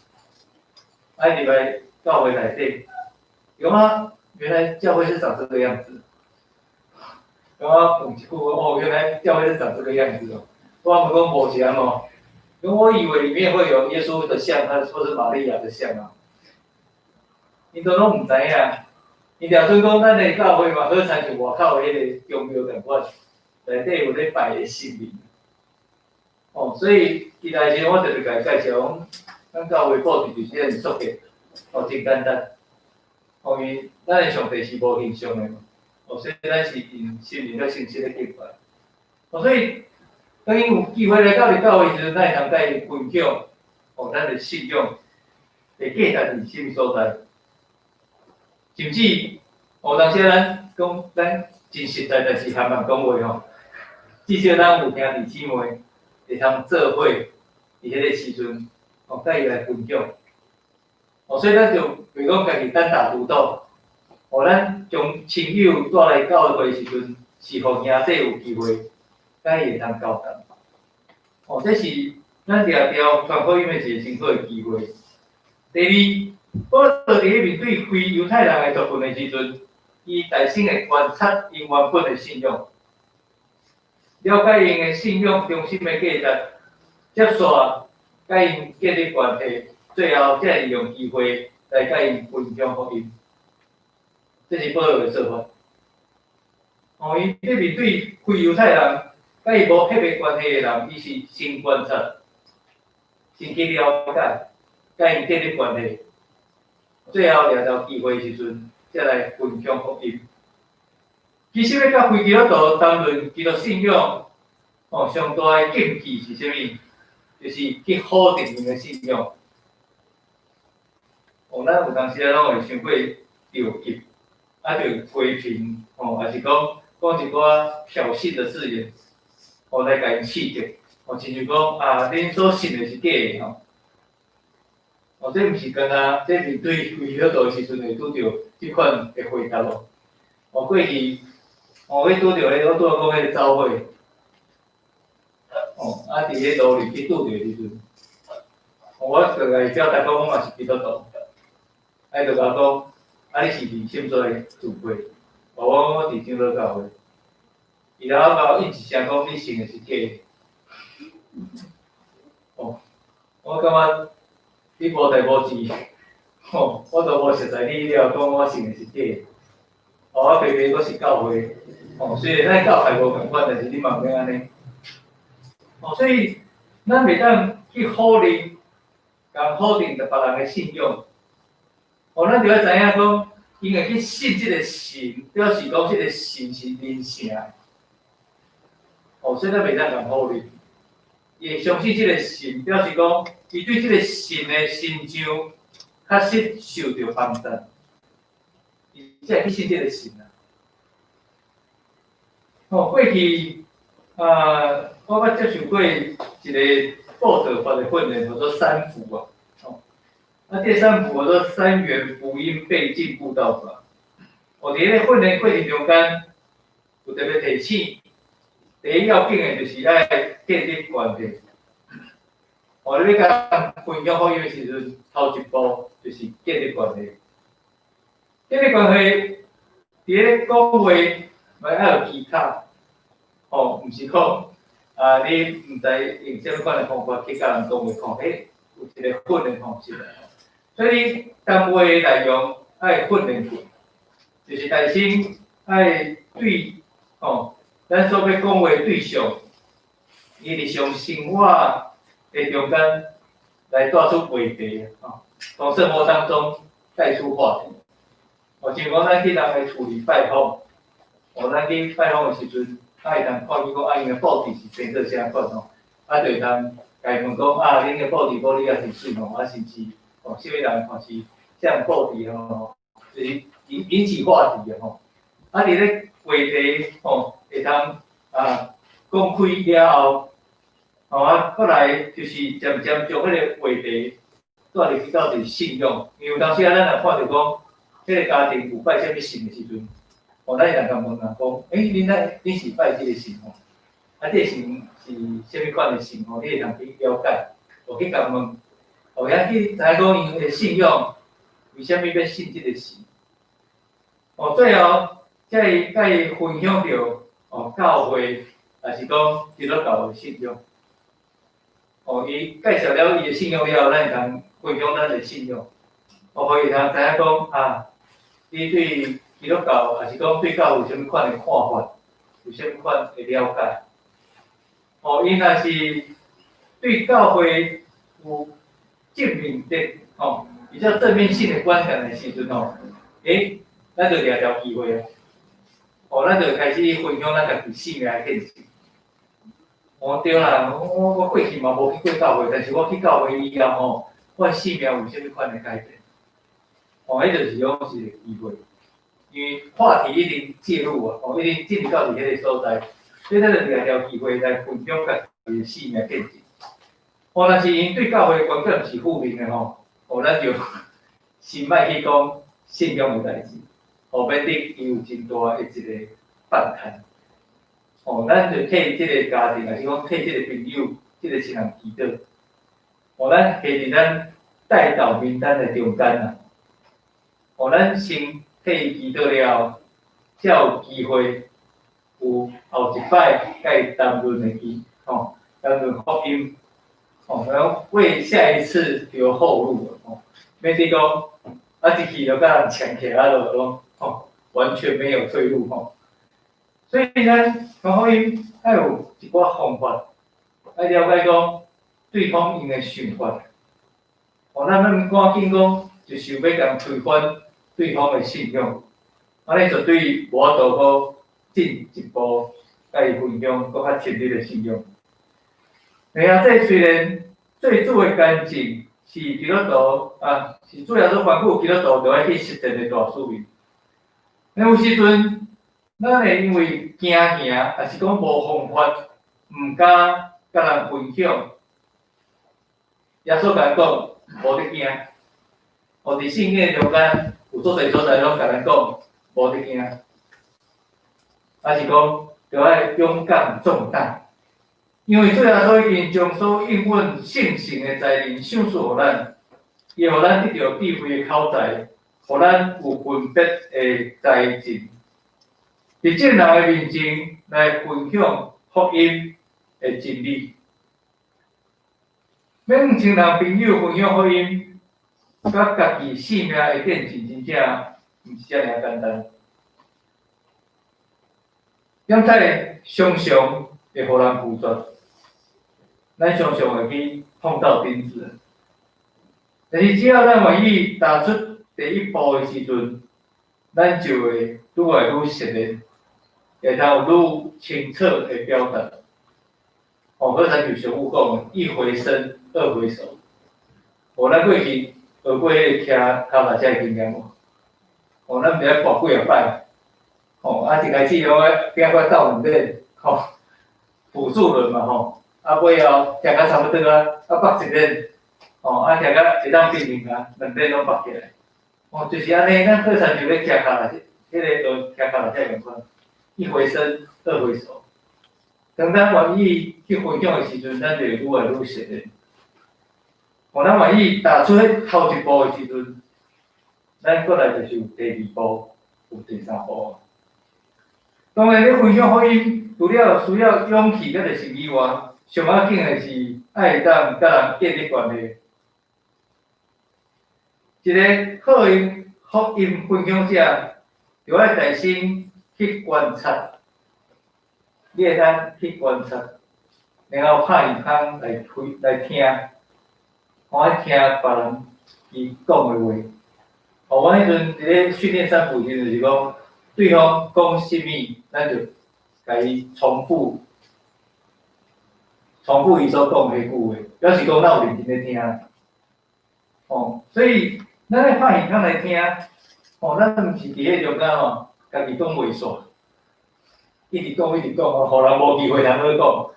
啊，伊入來教會內底，伊講啊，原來教會是長這個樣子。共我問一句，哦，原來教會是長這個樣子哦。我問講無是按怎，因為我以為裡面會有耶穌的像，他或是瑪利亞的像啊。𪜶都攏毋知影，𪜶定準講咱的教會嘛，好親像外口的彼个宮廟仝款，內底有咧拜的神明。哦，所以伊來時我特別共伊介紹，講咱教會布置就是遮爾素簡，哦，真簡單。哦，因為咱的上帝是無形象的嘛，哦，所以咱是用心靈佮誠實咧敬拜。哦，所以當𪜶有機會來到佇教會時陣，咱會通共𪜶分享，哦，咱的信仰的價值佇啥物所在。甚至，有當時咱講咱真實在，但是含慢講話吼。至少咱有兄弟姊妹會通做伙，佇彼个時陣，哦，佮伊來分享。哦，所以咱就袂講家己單打獨鬥。哦，咱將親友帶來教會的時陣，是予兄弟有機會，佮伊會通交談。哦，這是咱定定傳福音的一個真好的機會。第二，保羅佇咧面對非猶太人的族群的時陣，伊大聲的觀察𪜶原本的信仰，了解𪜶的信仰中心的價值，接續佮𪜶建立關係，最後才會利用機會來佮𪜶分享福音。這是保羅的做法。哦，伊咧面對非猶太人，佮伊無特別關係的人，伊是先觀察，先去了解，佮𪜶建立關係，最後掠著機會時陣，才來分享福音。其實欲佮非基督徒談論基督信仰，哦，上大的禁忌是啥物？就是去否定𪜶的信仰。哦，咱有當時啊，攏會傷過著急，啊，就批評，哦，抑是講講一寡挑釁的字眼，哦，來共𪜶刺激，哦，親像講啊，恁所信的是假的吼。哦，這毋是干焦，這面對非基督徒的時陣會拄著這款的回答哦。哦，過去，哦，去拄著彼，我拄仔講彼個走火，哦，啊，佇彼路裡去拄著的時陣，哦，我就共伊表達講，我嘛是基督徒。啊，伊就共我講，啊，你是佇啥物所在聚會？哦，我佇長老教會。伊然後共我應一聲講，你信的是假的。哦，我感覺你無代無誌，吼，我都無熟似你了，講我信的是假的。哦，我白白閣是教會，哦，雖然咱教派無仝款，但是你嘛毋免按呢。哦，所以咱袂當去否認，共否定著別人的信仰。哦，咱就愛知影講，𪜶會去信這个神，表示講這个神是靈性的。哦，所以咱袂當共否認。伊會相信這个神，表示講，伊對這个神的形象確實受著幫助，伊才會去信這个神啊。哦，過去啊，我捌接受過一个報道法的訓練，叫做三福啊。哦，啊，這三福叫做三元福音背景佈道法。哦，佇彼個訓練過程中間，有特別提醒，第一要緊的就是愛建立關係。哦，你欲共人分享福音的時陣，頭一步就是建立關係。建立關係，佇咧講話嘛愛有技巧。哦，毋是講啊，你毋知用啥物款的方法去共人講話，講，彼有一個訓練方式。所以談話的內容愛訓練過，就是內心愛對吼，咱所欲講話的對象，伊日常生活的中間來帶出話題，吼，從生活當中帶出話題。哦，像講咱去人的厝裡拜訪，哦，咱去拜訪的時陣，啊，會當看見講啊，𪜶的布置是生做啥款吼，啊，就會當共伊問講啊，恁的布置布置啊真媠吼，啊，是毋是哦，啥物人看是這樣布置吼，就是引起話題的吼。啊，佇咧話題吼，會當啊講開了後，吼啊，閣來就是漸漸將彼个話題帶入去到一個信仰，因為有當時啊，咱若看著講，彼个家庭有拜啥物神的時陣，哦，咱會當共問啊，講，欸，恁那恁是拜這个神吼？啊，這个神是啥物款的神吼？你會當去了解，哦，去共問，哦，遐去知影講𪜶的信仰，為啥物欲信這个神？哦，最後才會共伊分享著哦，教會，抑是講基督教的信仰。哦，伊介紹了伊的信仰了後，咱會通分享咱的信仰。哦，予伊通知影講啊，你對基督教，抑是講對教會有啥物款的看法，有啥物款的了解？哦，伊若是對教會有正面的，吼，比較正面性的觀感的時陣吼，欸，咱就掠著機會啊！哦，咱就開始分享咱家己生命的見證。哦，對啦，我過去嘛無去過教會，但是我去教會以後吼，我的生命有啥物款的改變？哦，彼就是講是一個機會，因為話題已經介入啊，哦，已經進入到佇彼個所在，所以咱就掠著機會來分享家己的生命見證。哦，若是𪜶對教會的觀感是負面的吼，哦，咱就先莫去講信仰的代誌，哦，免得伊有真大的一個反彈。哦，咱就替這个家庭，抑是講替這个朋友、這个親人祈禱。哦，咱加佇咱代禱名單的中間啊。哦，咱先替伊祈禱了後，才有機會有後一擺共伊談論的機，吼，談論福音，吼，然後為下一次留後路，吼，免得講啊一去就共人搶起來，就講，吼，完全沒有退路，吼。所以咱傳福音愛有一寡方法，愛了解講，對方𪜶的想法。哦，咱咱趕緊講，就想欲共推翻對方的信仰，按呢絕對無法度閣進一步共伊分享閣較深入的信仰。兄弟雖然做主的見證是基督徒啊，是主耶穌吩咐基督徒著愛去實踐的大使命。但有時陣，咱會因為驚嚇，抑是講無方法，毋敢共人分享。耶穌共咱講，無得驚。哦，佇聖經的中間有足濟所在攏共咱講，無得驚。抑是講，著愛勇敢壯膽，因為主耶穌已經將所應允聖神的才能賞賜予咱，伊會予咱得著智慧的口才，予咱有分別的才智，佇眾人的面前來分享福音的真理。欲向親人朋友分享福音，佮家己性命的見證，真正毋是遮爾仔簡單。點解常常會予人拒絕？咱常常會去碰到釘子。但是只要咱願意踏出第一步的時陣，咱就會愈來愈熟練，會通有愈清楚的表達。哦，好親像上母講的，一回生，二回熟。哦，咱過去學過彼個騎跤踏車的經驗無？哦，咱毋是愛跋幾若擺？吼，啊，一開始攏愛變過鬥兩輪，吼，輔助輪嘛吼，啊尾後騎甲差不多啊，啊縛一輪，吼，啊騎甲會當平衡啊，兩輪攏縛起來。哦，就是按呢，咱好親像咧騎跤踏車，彼個學騎跤踏車仝款，一回生，二回熟。當咱願意去分享的時陣，咱就會愈來愈熟練。哦，咱願意踏出彼頭一步的時陣，咱過來就是有第二步，有第三步。當然，咧分享福音，除了需要勇氣佮熱心以外，上要緊的是愛會當佮人建立關係。一個好的福音分享者，著愛耐心去觀察，你會當去觀察，然後拍耳孔來推來聽，我愛聽別人伊講的話。哦，阮彼陣佇咧訓練三輔時陣，就是講，對方講啥物，咱就共伊重複，重複伊所講的彼句話，表示講咱有認真咧聽。哦，所以咱咧拍耳孔來聽，哦，咱毋是佇彼中間吼，家己講袂煞，一直講一直講，予人無機會通好講，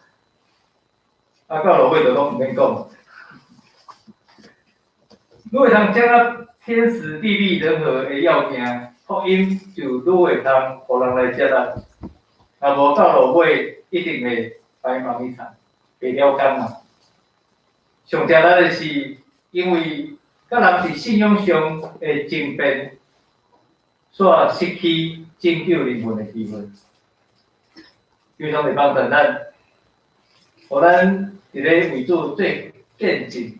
啊，到落尾就攏毋免講。愈會通掌握天時地利人和的要件，福音就愈會通予人來接納。若無到落尾，一定會白忙一場，白了工嘛。上食力的是，因為佮人佇信仰上的爭辯，煞失去拯救靈魂的機會。求上帝幫助咱，予咱佇咧為主做見證，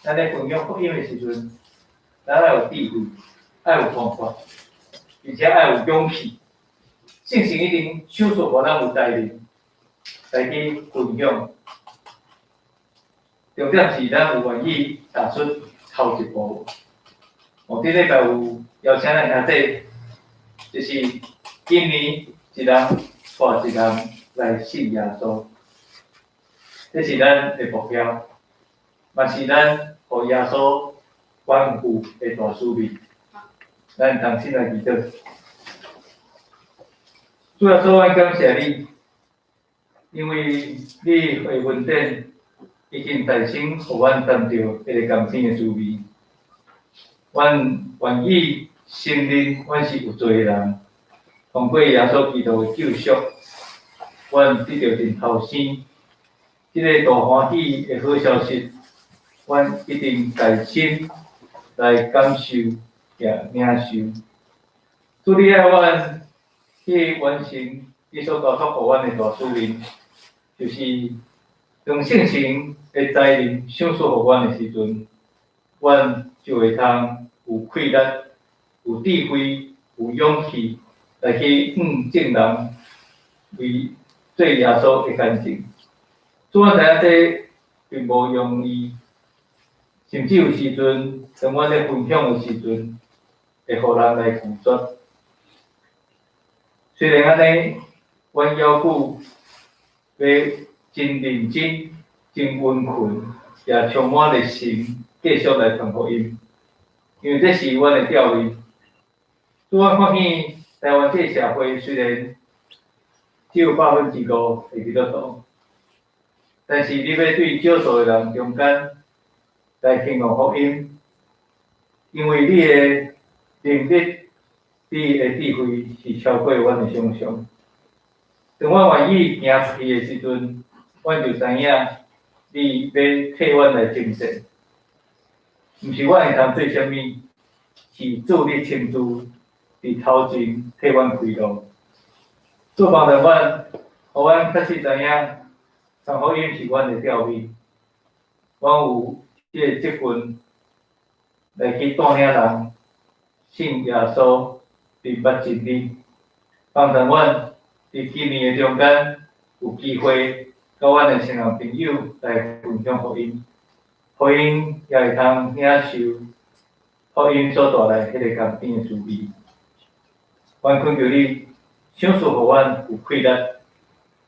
咱咧分享福音的時陣，咱愛有智慧，愛有方法，而且愛有勇氣。聖神一定賞賜予咱有才能來去分享。重點是咱有願意踏出頭一步。哦，頂禮拜有邀請咱兄弟，就是今年一人帶一人來信耶穌，這是咱的目標，嘛是咱予耶穌關顧的大使命。咱同心來祈禱。主耶穌，阮感謝你，因為你的恩典已經代先予阮擔著彼個甘甜的滋味。阮願意承認阮是有罪的人，通過耶穌基督的救贖，阮得著重頭生。這个大歡喜的好消息，阮一定耐心來感受也領受。主，你愛阮去完成你所交託予阮的大使命，就是當聖神的才能賞賜予阮的時陣，阮就會通有氣力、有智慧、有勇氣來去向眾人為做耶穌的見證。主，阮知影這並無容易，甚至有時陣，當阮咧分享的時陣，會予人來拒絕。雖然按呢，阮猶閣欲真認真、真殷勤，也充滿熱誠，繼續來傳福音，因為這是阮的召命。主，阮看見台灣這個社會雖然只有5%的基督徒，但是你欲對少數的人中間來興旺福音，因為你的能力、你的智慧是超過阮的想像。當阮願意行出去的時陣，阮就知影你欲替阮來征戰，毋是阮會通做啥物，是主你親自佇頭前替阮開路。主幫助阮，予阮確實知影，傳福音是阮的召命，阮有這个責任來去帶領人信耶穌，明白真理。幫助阮佇今年的中間有機會，佮阮的親人朋友來分享福音，予𪜶也會通領受福音所帶來彼个甘甜的滋味。阮懇求你，賞賜予阮有氣力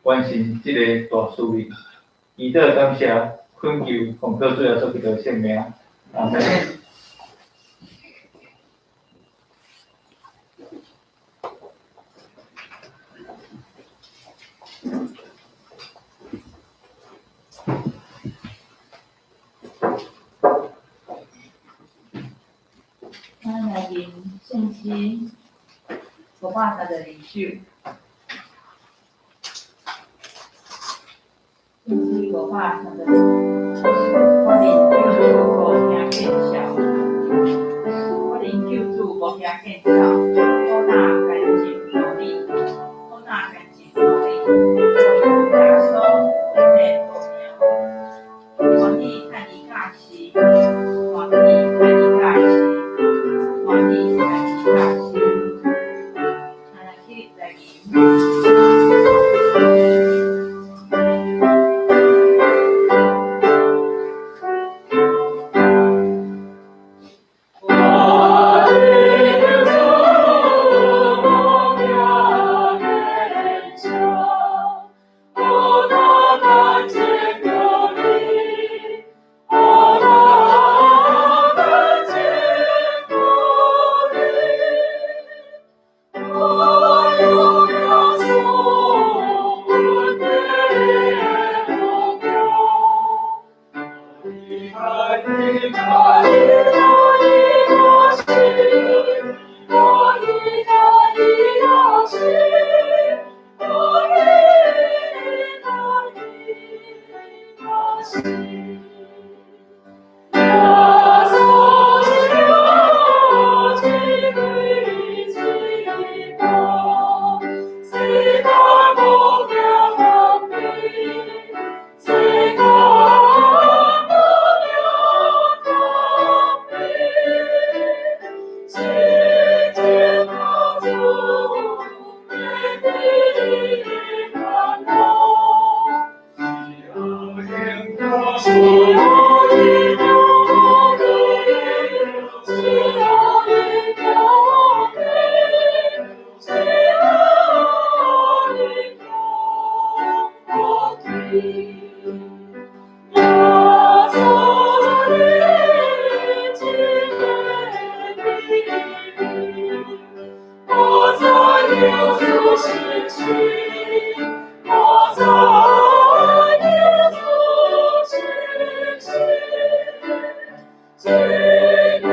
完成這個大使命。祈禱感謝，懇求奉靠主耶穌基督聖名，阿門。咱來吟聖詩532首，聖詩532，我認救主無驚見笑，我認救主無驚見笑，苦擔甘心予你，苦擔甘心予你，耶穌阮的無名，歡喜趁伊教示，歡喜趁伊教示，歡喜趁伊教示，咱來去來吟。我認救主無驚見笑，苦擔甘心予你，苦擔甘心予你，我有耶穌阮的目標。一个一个一个心，我一个一个心，我一个一个心。耶穌是我一个一个，世界無驚特別，世界無驚特別，是天主的平安。是我的的，是我的的，是我的的。耶穌你一个我在耶穌心情，我在耶穌心情，這個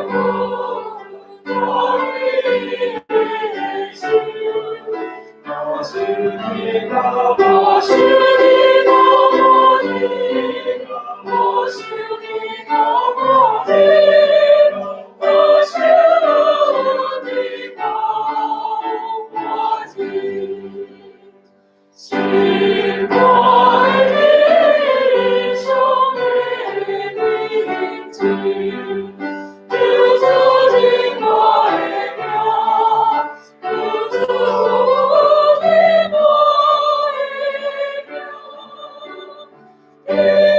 我的心，我是你的，我是你的，我是你的，我的，我是你的，我的，心愛的上的名字，救主的我的名，救主的我的名。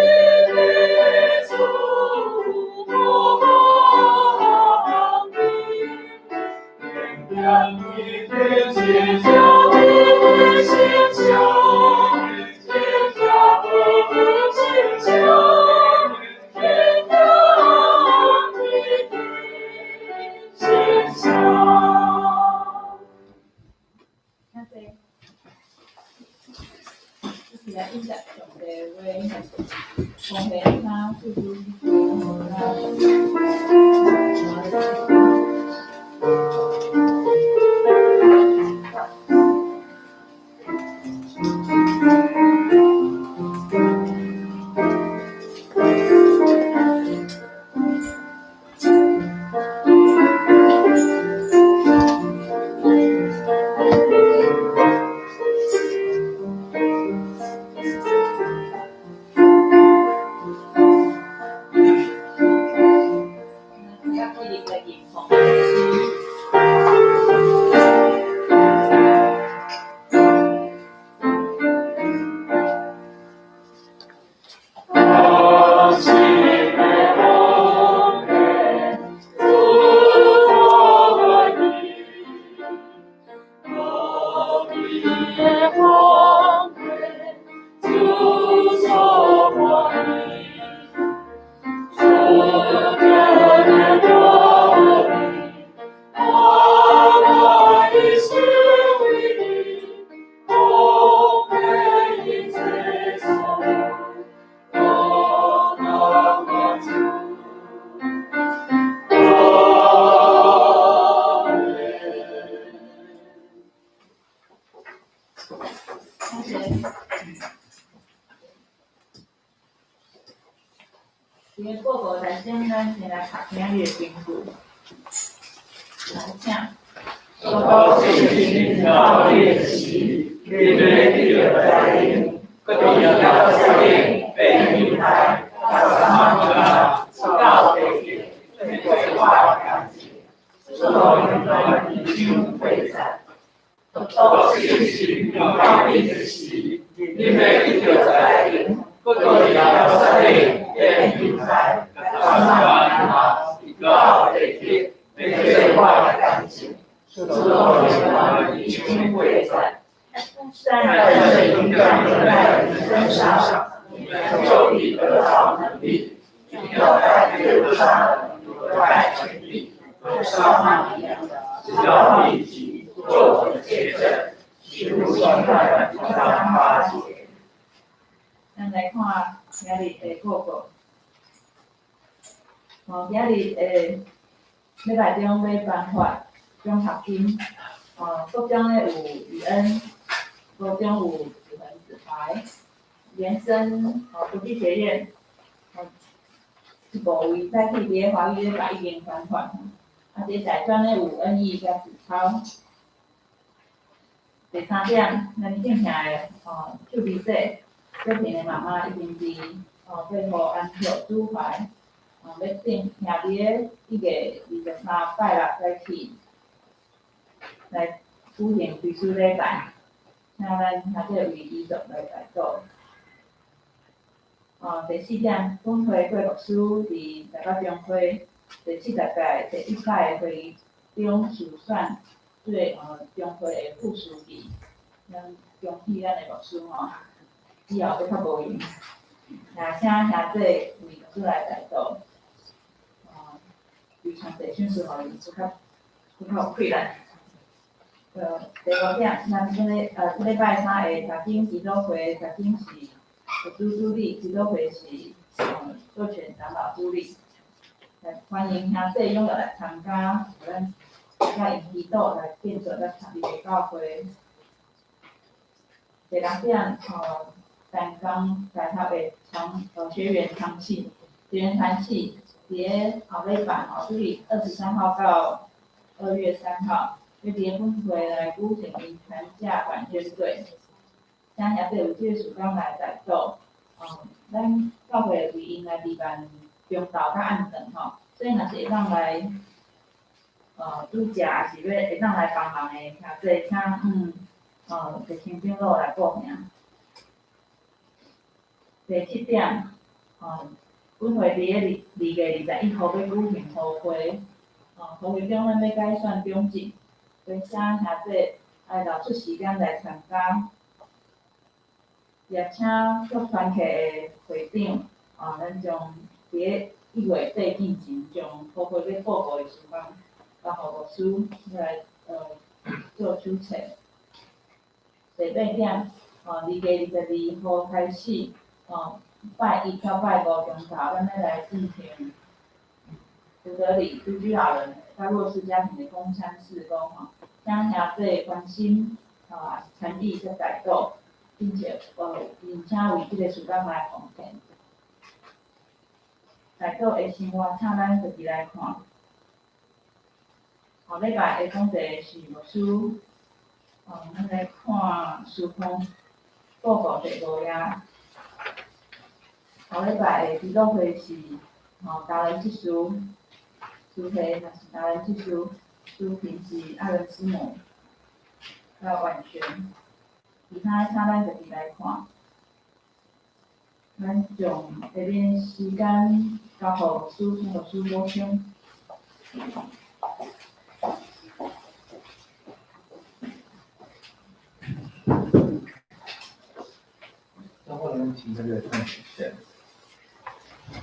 伫个报告内顶，咱先来读今日的经句，来，请。基督信心到底时，你欲得著灾灵，阁伫耶路撒冷、遍犹太、佮撒玛利亚，直到地极，做我的见证。使徒行传二章八节。基督信心到底时，你欲得著灾灵，阁伫耶路撒冷、遍犹太、佮撒玛利亚，直到地极，做我的见证。使徒行传二章八节。但圣灵降临在你们身上，你们就必得着能力，并要在耶路撒冷、犹太全地、撒玛利亚，直到地极，做我的见证。使徒行传一章八节。咱来看今日的报告。哦，今日的礼拜中欲颁发奖学金，哦，国中的有雨恩，高中有子恒、子怀，延伸哦国际学院，哦，这五位早起伫咧华语礼拜已经颁发，啊，伫大专的有恩义佮子超。第三点，咱正听的哦，邱美姐，小平的妈妈已经伫哦，八号安息主怀，哦，欲定徛伫咧1月23拜六早起来举行追思礼拜，请咱兄弟为遗属来代祷。哦，第四点，本会郭牧师伫台北中会第70届第一摆会议中受选做中会的副书记，咱恭喜咱的牧师吼，以后阁较无闲。也请兄弟为牧师来代祷。哦，非常济赏赐予伊，阁较有气力。第五点，咱这礼拜三的查经祈祷会，查经是牧师主理，祈祷会是授权长老主理。来欢迎兄弟踊跃来参加，予咱佮𪜶祈祷来建造咱家己的教会。第六点，吼，淡江大学的长学员团契，学员团契伫咧后礼拜吼，就是23号到2月3号，欲伫咧本会来举行𪜶全价管捐队，请兄弟有这个时间来代祷。咱教会为𪜶来备办中昼佮暗顿吼，所以若是会当来煮食，抑是欲会当来帮忙的兄弟，请伫清长老来报名。第七点，本会伫咧2月21号欲举行聚会，聚会中咱欲改选长执，所以请兄弟爱留出时间来参加。也请各团契的会长，咱将伫咧1月底进前，将聚会欲报告的时间交予牧师来做手册。第八点，2月22号开始，拜一到拜五中昼，咱欲来进行福德里独居老人佮弱势家庭的供餐事工吼，请兄弟关心，参与佮代祷，并且为这个事工来奉献。代祷的生活，请咱家己来看。后礼拜的讲题是牧师，咱来看诗篇报告第五页。后礼拜的祈祷会是达人执事，司会若是达人执事，司琴是阿伦师母，佮完全。其他请咱家己来看。咱将下面时间交予牧师，请牧师补充。那我们请这个看一下。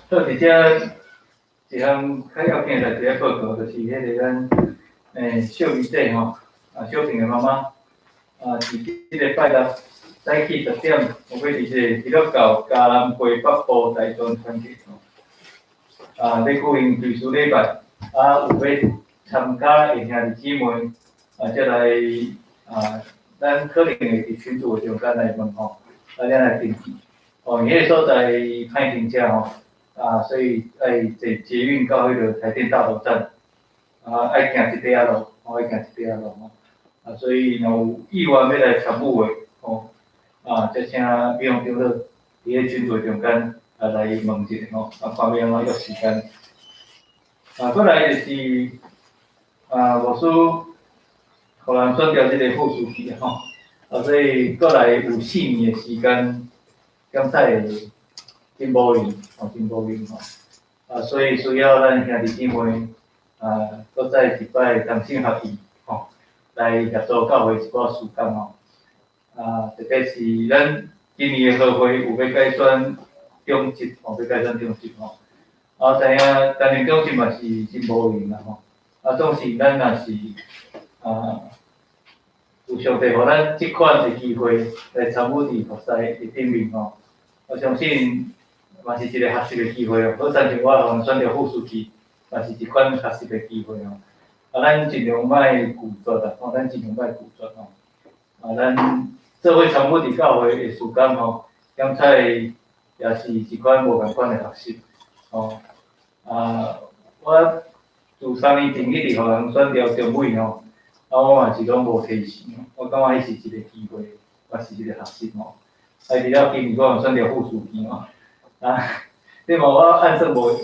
到伫遮，一項較要緊的代誌愛報告，就是彼个咱秀儀姐吼，小平的媽媽，佇這个拜六早起10點，有欲佇這个基督教嘉南街北部台中團契吼，欲舉行追思禮拜，有欲參加的兄弟姊妹，才來咱可能會佇群組的中間來問吼，咱來登記。哦，彼个所在歹停車吼，所以愛坐捷運到彼個台電大樓站，愛行一塊仔路，愛行一塊仔路吼。所以若有意願欲來參與的，吼，才請美容長老佇咧群組中間來問一下吼，看欲按怎約時間。閣來就是牧師予人選調這個副書記吼，所以閣來有4年的時間，檢採會真無閒，吼，真無閒吼。所以需要咱兄弟姊妹閣再一擺同心合意，吼，來協助教會一寡事工吼。特別是咱今年的合會有欲改選長執，吼，欲改選長執吼。知影擔任長執嘛是真無閒啦吼。總是咱若是有上帝予咱這款的機會來參與佇服事的頂面吼，我相信嘛是一个學習的機會哦。好親像我予人選著副書記，嘛是一款學習的機會哦。咱盡量莫拒絕啦，吼，咱盡量莫拒絕吼。咱做伙參與佇教會的事工吼，檢採也是一款無仝款的學習，吼。我自3年前一直予人選著中委吼，我嘛是攏無提醒，我感覺彼是一个機會，嘛是一个學習吼。直到今年我予人選著副書記吼，這嘛我按算無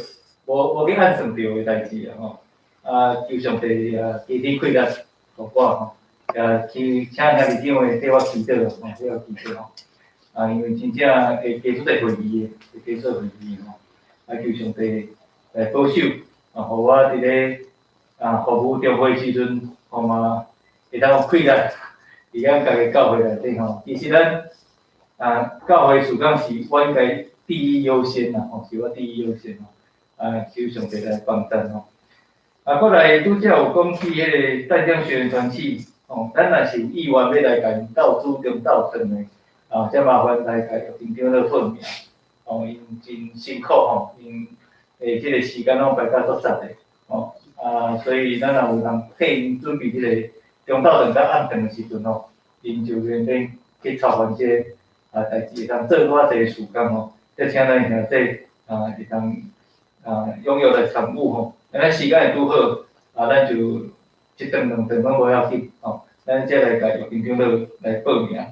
無無去按算著的代誌啊吼。求上帝加添氣力予我吼，也請兄弟姊妹替我祈禱吼，替我祈禱吼。因為真正會加出濟會議的，會加出會議吼。求上帝來保守，予我佇咧服務中會時陣，吼嘛會當有氣力，佇咱家己教會內底吼。其實咱教會事工是我應該第一優先啦，吼，是我第一優先吼。求上帝來幫贊吼。閣來拄才有講起彼個淡江學園團契，吼，咱若是有意願欲來共𪜶鬥煮中晝頓的，才麻煩來共玉婷長老報名，吼，𪜶真辛苦吼，𪜶的這個時間攏排甲足雜的，吼，所以咱若有人替𪜶準備這個中晝頓佮暗頓的時陣吼，𪜶就願意去操煩這个代誌，會當做偌濟事工吼，才請咱兄弟會當踴躍來參與吼。咱時間會拄好，咱就一頓兩頓攏無要緊，吼，咱才來共玉婷長老來報名。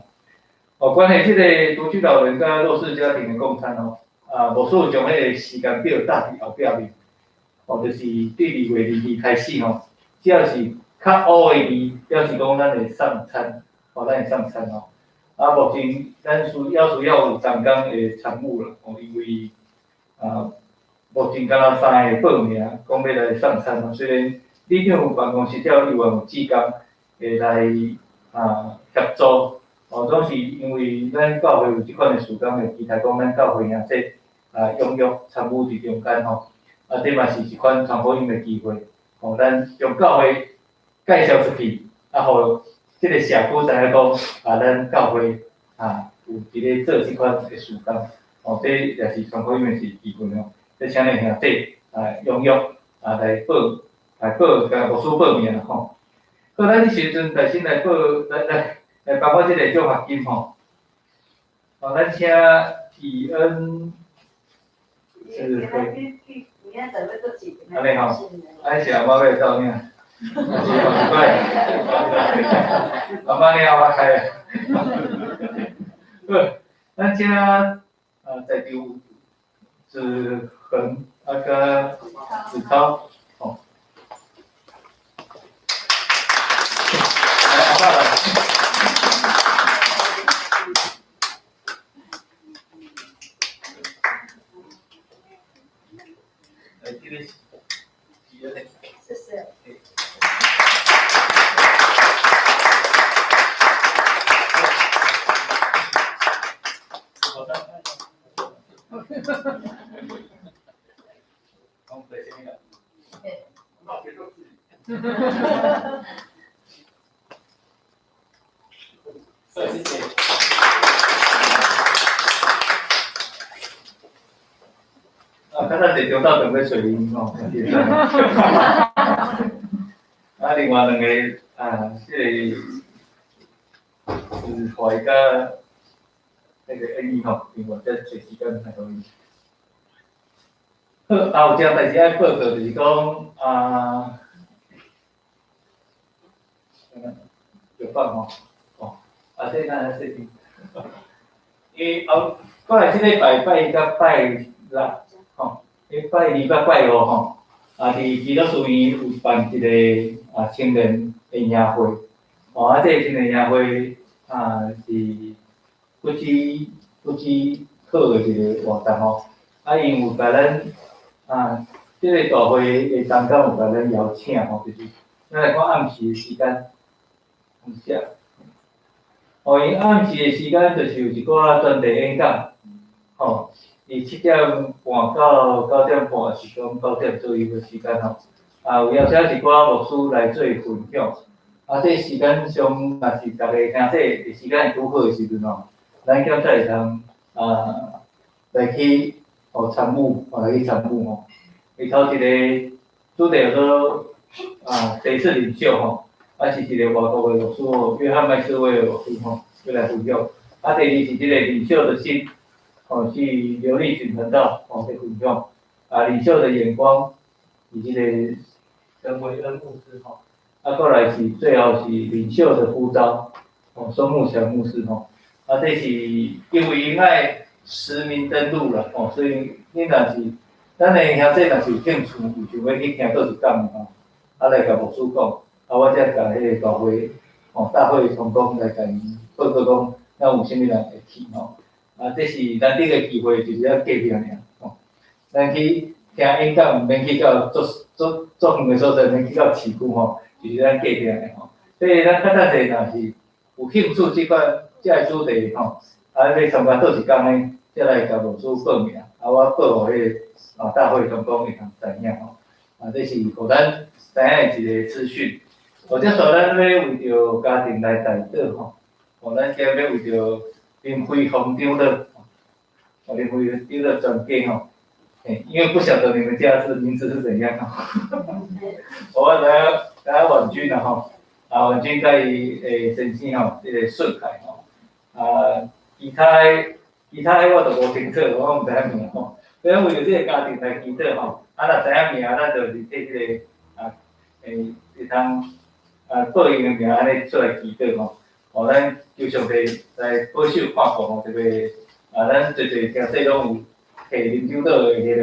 哦，關於這個獨居老人佮弱勢家庭的共餐吼，牧師有將彼個時間表貼佇後壁面，哦，就是對2月22開始吼，只要是較烏的字，表示講咱會送餐，哦，咱會送餐吼。目前咱需要有同工的參與啦，哦，因為目前敢若三个報名，講欲來送餐吼。雖然里長辦公室才有有志工會來協助，哦，總是因為咱教會有這款的事工，會期待講咱教會兄弟踴躍參與佇中間吼。這嘛是一款傳福音的機會，吼，咱將教會介紹出去，予這個社區知影講，咱教會有佇咧做這款的事工，哦，這也是傳福音的一個機會吼。這請恁兄弟踴躍來報來報，共牧師報名啦吼。好，咱這時陣來先來報來來來頒發這個獎學金吼。好，咱請以恩指揮。按呢吼，按是阿媽欲來領，還是好奇怪，阿媽你阿媽開啊。好，咱請在場子恆佮子超，吼。來，阿媽來。來，這個是以恩的。謝謝。好的。講白。啥物人？好，謝謝。啊，較早坐中晝頓欲揣𪜶吼。啊，另外兩個啊，這個是懷佮那個恩義吼，另外再揣時間來予𪜶。好，啊，有一項代誌愛報告，就是講啊，就放吼，哦，啊，這咱來說聽。伊後過來這禮拜拜一佮拜六，吼，禮拜二佮拜五吼，啊，佇基督書院有辦一個啊青年的營會，哦，啊，這個青年營會啊是不止不止好的一個活動吼，啊，𪜶有共咱啊，這個大會的同工有共咱邀請吼，就是咱來看暗時的時間，有寫，哦，𪜶暗時的時間就是有一寡專題演講，吼，佇7點半到9點半是講9點左右的時間吼，啊，有邀請一寡牧師來做分享，啊，這時間上若是逐个兄弟的時間拄好的時陣吼，咱檢才會通啊來去哦參與，哦來去參與吼。伊頭一個主題叫做啊，誰是領袖吼？啊是一個外國的牧師哦，約翰麥斯威爾牧師吼，過來分享。啊，第二是這個領袖的心，哦是劉立群傳道哦來分享。啊，領袖的眼光是這個陳維恩牧師吼。啊，過來是最後是領袖的呼召，哦孫木祥牧師吼。啊，這是因為𪜶愛實名登錄啦，哦，所以你若是咱的兄弟若是有興趣，有想欲去聽佗一講吼，啊來共牧師講，啊我才共彼個大會，吼大會同工來共𪜶報告講，咱有啥物人會去吼。啊，這是難得的機會，就是咱隔壁爾吼。咱去聽演講，毋免去到足足足遠的所在，免去到市區吼，就是咱隔壁的吼。所以咱較早者若是有興趣這款這个主題吼，啊欲參加佗一工呢，才來共牧師報名，啊我報予彼個啊大會同工會通知影吼。啊，這是予咱知影的一個資訊。或者說咱欲為著家庭來代禱吼，哦，咱今日欲為著林輝宏長老，哦，林輝長老全家吼，嘿，因為不曉得你們家是名字是怎樣吼，我知影知影婉君啦吼，啊婉君佮伊的先生吼，這個順凱吼，啊，其他其他的我就無清楚，我毋知影名吼。所以為著這個家庭來祈禱吼，啊，若知影名，咱就是替這個啊，會通啊報𪜶的名按呢出來祈禱吼。哦，咱求上帝來保守看顧吼，特別啊，咱濟濟兄弟攏有摕林長老的彼個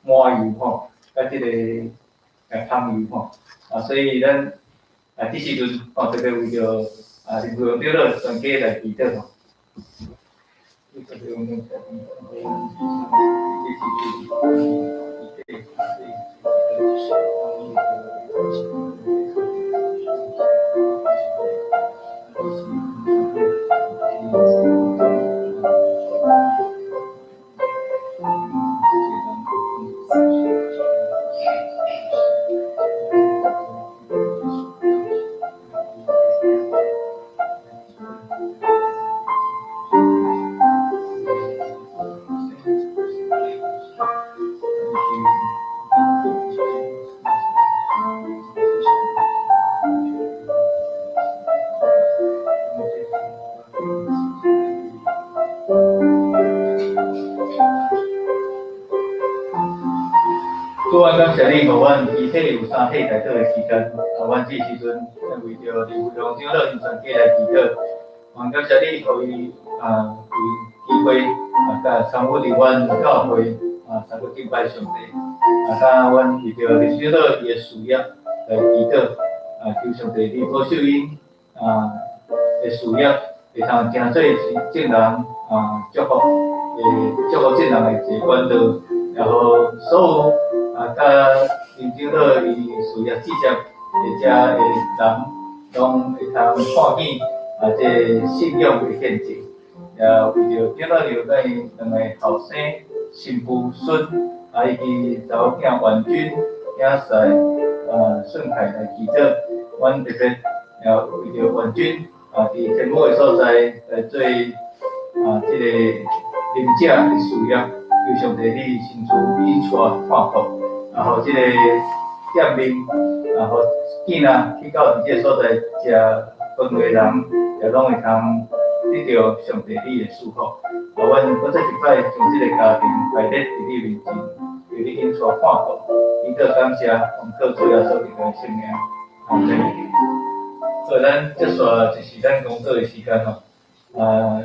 麻油吼，佮這個香油吼，啊，所以咱啊這時陣吼，特別為著啊林長老全家來祈禱吼。主啊，感謝你，予阮肢體有三體代禱的時間。啊，阮這時陣為著林輝龍長老𪜶全家來祈禱。阮感謝你，予伊啊有機會啊，佮參與佇阮教會啊，參與敬拜上帝。啊，佮阮為著林長老伊的事業來祈禱。啊，求上帝你保守𪜶啊的事業，會通成做眾人啊祝福的祝福眾人的一個管道，然後所有啊，佮林長老伊事業直接的遮的人，攏會通看見啊，這個信仰的見證。也為著長老娘佮伊兩个後生新婦孫，啊，以及查某囝婉君、囝婿顺凯來祈禱。阮特別也為著婉君佇天母的所在來做這个靈者的事業，求上帝你親自引帶看顧，予這个店面，予囝仔去到佇這个所在食飯的人，也攏會通得著上帝你的祝福。阮閣再一擺將這个家庭擺佇你面前，求你引帶看顧，祈禱感謝，奉靠主耶穌基督的聖名，阿們。好，咱接續就是咱公禱的時間吼。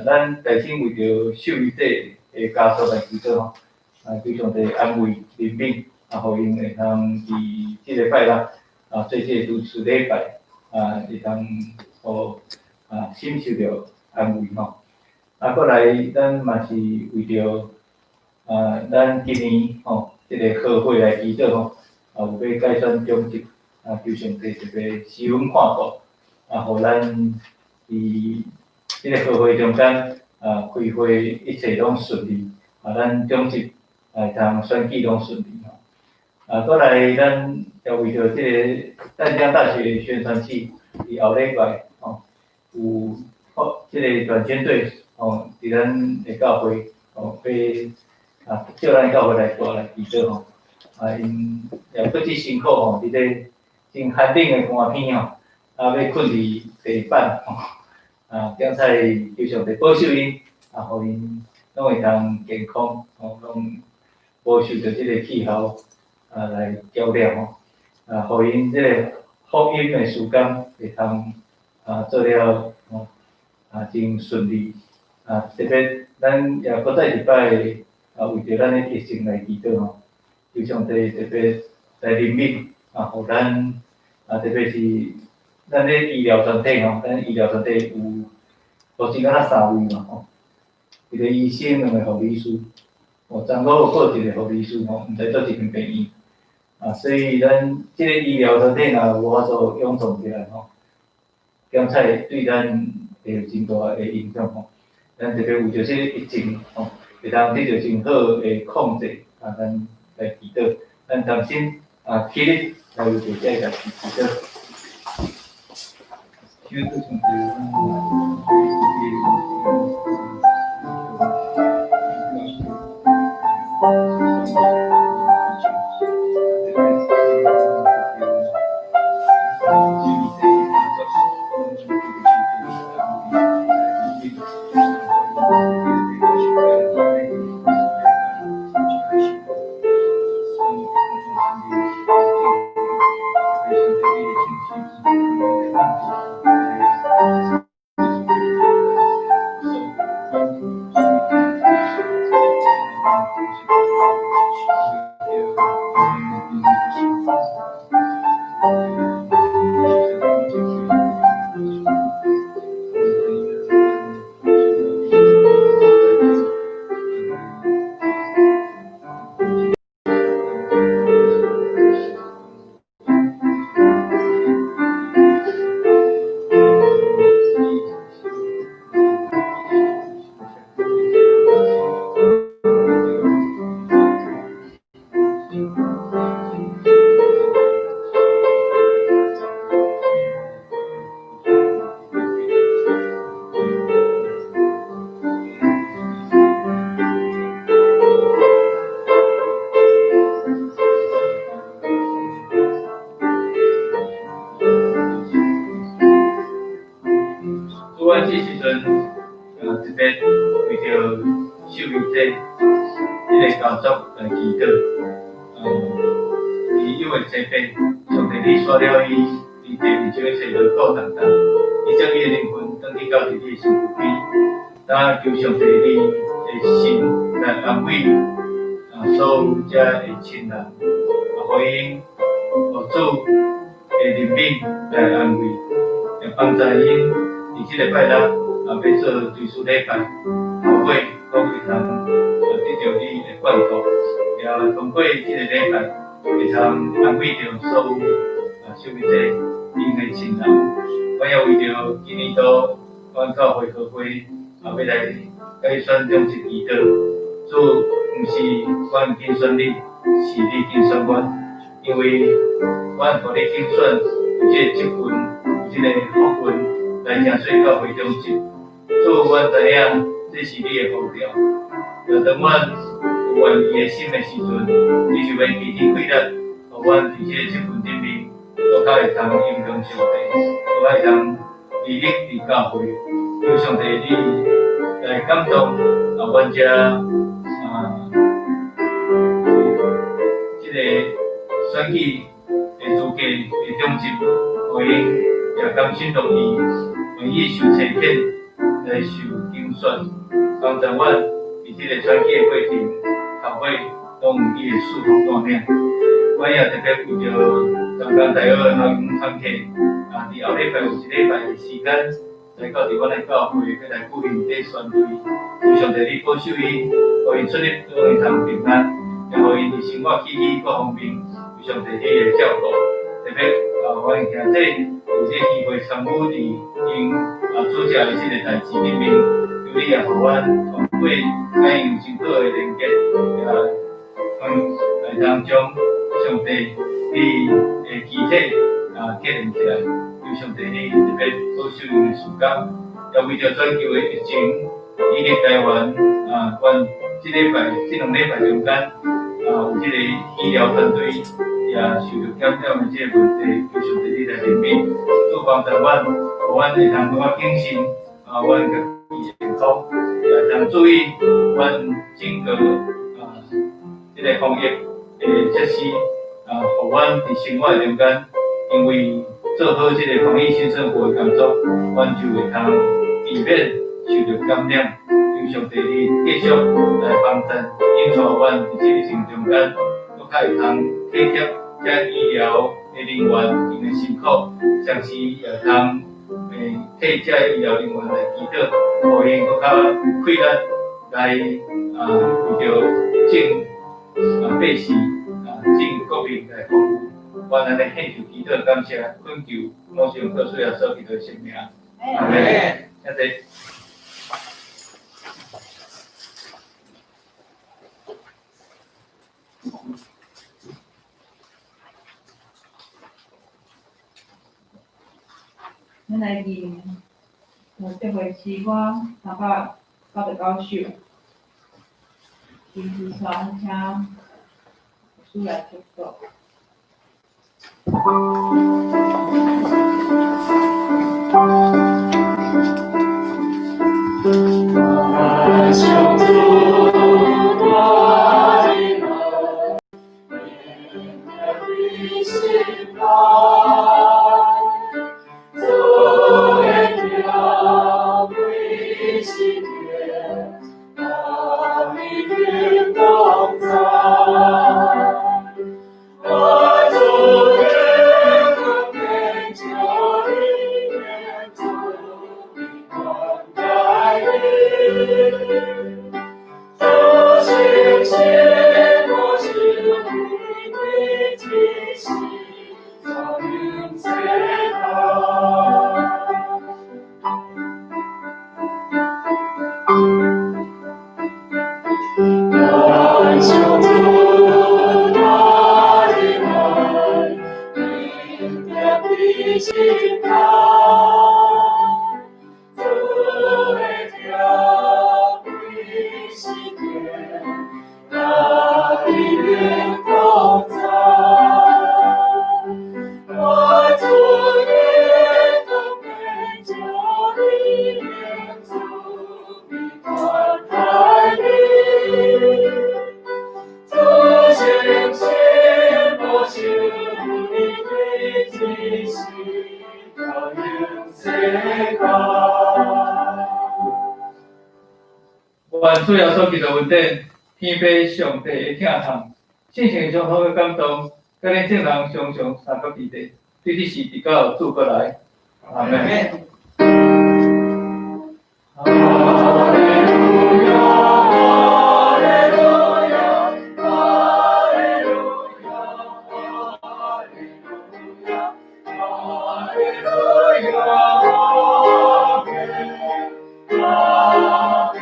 咱大先為著秀儀姐的家屬來祈禱吼，求上帝安慰、憐憫，予𪜶會通佇這个拜六做這个追思禮拜，會通予心受著安慰吼。過來，咱嘛是為著咱今年吼，這个和會來祈禱吼，有欲改選長執，求上帝特別施恩看顧，予咱佇這个和會中間，開會一切攏順利，咱長執會通選舉攏順利吼。過來，咱也為著這个淡江大學宣傳期佇後禮拜吼，有這个短宣隊吼，佇咱的教會吼，欲叫咱教會來過來祈禱吼。𪜶也閣真辛苦吼，佇咧真寒冷的寒天吼，欲睏佇地板吼，檢查求上帝保守𪜶，予𪜶攏會通健康，吼，攏無受著這个氣候來攪擾吼，予𪜶這个福音的事工會通做了吼，真順利。特別咱也閣再一擺為著咱的疫情來祈禱吼，求上帝特別來憐憫，予咱特別是咱的醫療團體吼，咱醫療團體有目前敢若三位嘛吼，一个醫生，兩个護理師，昨昏閣一个護理師吼，毋知佗一間病院，所以咱這个醫療團體若無法度勇壯起來吼，檢測對咱會有真大的影響吼。咱特別為著這个疫情吼，會通得著真好的控制，咱來祈禱，咱同心起立來為著這个代誌祈禱。求主上帝。主啊，這時陣特別為著秀美姐這个家族來祈禱，伊因為這病，上帝你煞了伊，佇地面上一切勞苦擔擔，伊將伊的靈魂轉去到佇你的身軀邊，咱求上帝你的心來安慰所有遮的親人，予𪜶予主的憐憫來安慰，也幫助𪜶佇這个拜六欲做追思禮拜，後尾攏會通得著你的眷顧，也通過這个禮拜會通安慰著所有秀美姐𪜶的親人。阮也為著今年度阮教會和會欲來改選長執祈禱，主毋是阮競選你，是你揀選阮，因為阮予你揀選有這個職分，有這個福分來成做教會長執。主，阮知影這是你的呼召，若當阮有願意的心的時陣，你就欲提天氣力，予阮佇這個職分頂面，閣較會通榮光上帝，閣較會通利益佇教會。求上帝你來感動啊，阮遮啊有這個選舉的資格的長執，予𪜶也甘心樂意，願意受差遣來受揀選，幫助阮佇這個選舉的過程，頭尾攏有伊的祝福帶領。阮也特別為著長江大學的學員團契，啊，佇後禮拜有一禮拜的時間，來到佇阮的教會，欲來舉行這宣隊。求上帝你保守𪜶，予𪜶出入攏會通平安，也予𪜶佇生活起居各方面有上帝你的照顧。特別啊，阮兄弟有這個機會參與佇𪜶啊主持的這個代誌裡面，求你也予阮團隊佮𪜶有真好的連結，也來通將上帝你的肢體啊結連起來。求上帝你特別保守𪜶的時間，也為著全球的疫情以及台灣啊，阮這禮拜這兩禮拜中間啊，有這個醫療團隊也受著感染的這個問題，求上帝你來憐憫，主幫助阮，予阮會通閣較謹慎啊，阮家己健康，也會通注意阮整個啊這個防疫的設施啊，予阮佇生活中間，因為做好這個防疫新生活的工作，阮就會通避免受著感染。求上帝你繼續來幫助，引帶阮佇這個疫情中間，閣較會通體貼這醫療的人員𪜶的辛苦，同時也會通替這醫療人員來祈禱，予𪜶閣較有氣力來啊為著眾啊百姓啊眾國民來服務。阮按呢獻上祈禱，感謝懇求，攏是奉靠主耶穌基督的聖名。阿們。謝謝。咱來吟這回詩歌399首，金子川，請牧師來祝福。感謝主大的恩，恩典的心內，主的疼歸是天，甲你永同在。我主的恩典就你，愿主的關懷你。主聖心保守你對這世，照永世代。感謝主大的恩，恩典的心內，主的疼歸是天，甲你永同在。我主的恩典就你，愿主的關懷你。主聖心保守你對這世，到永世代。願主耶穌基督恩典，天父上帝的疼痛，聖神相通的感動，佮恁眾人常常相佮佇咧，對這時直到主閣來。阿們。哈利路亞，哈利路亞，哈利路亞，哈利路亞，哈利路亞，阿們，阿們，阿們。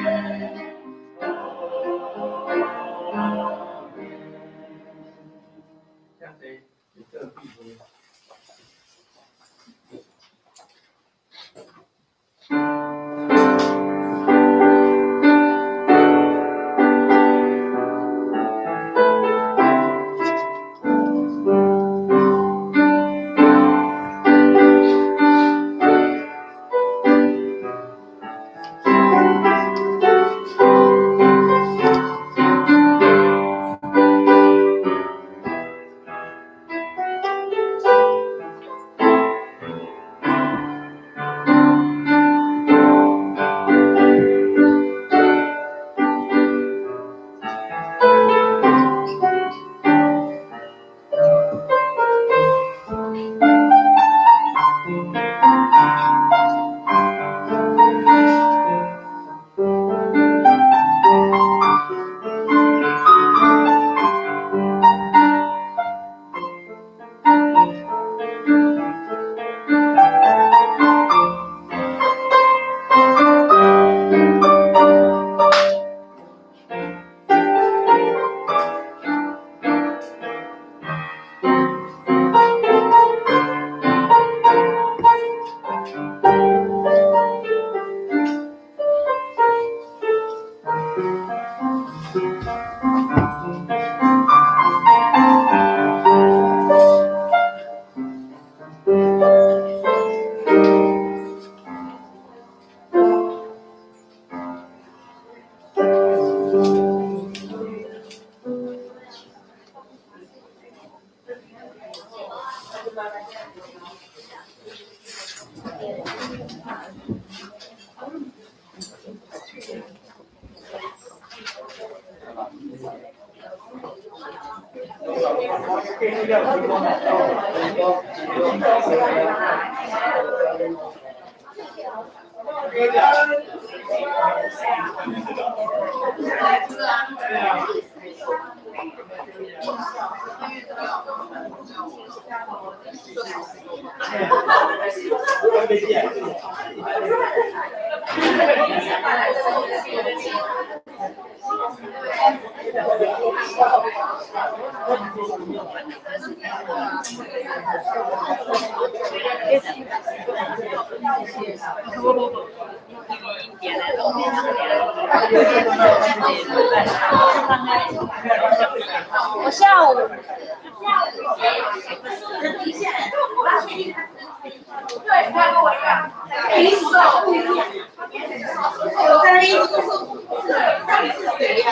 請坐，來做比會。我下午。对，他跟我一样，衣服都不一样。我的衣服是到底是谁呀？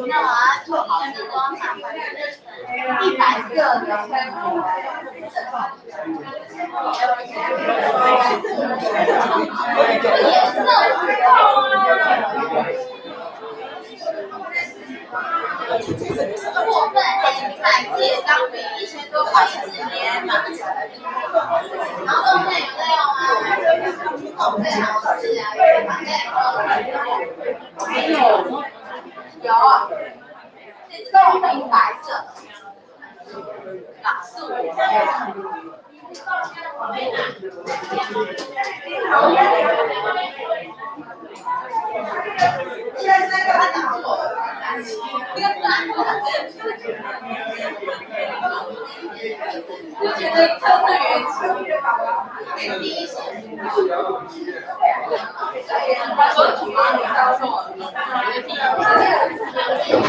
那我要做好这装100个的。颜色过分，你买自己的钢笔1000多块一支，你还买？然后现在有在用吗？对啊，是啊，没有，有，这种白色，哪是我？现在在干嘛？就觉得特别第一线。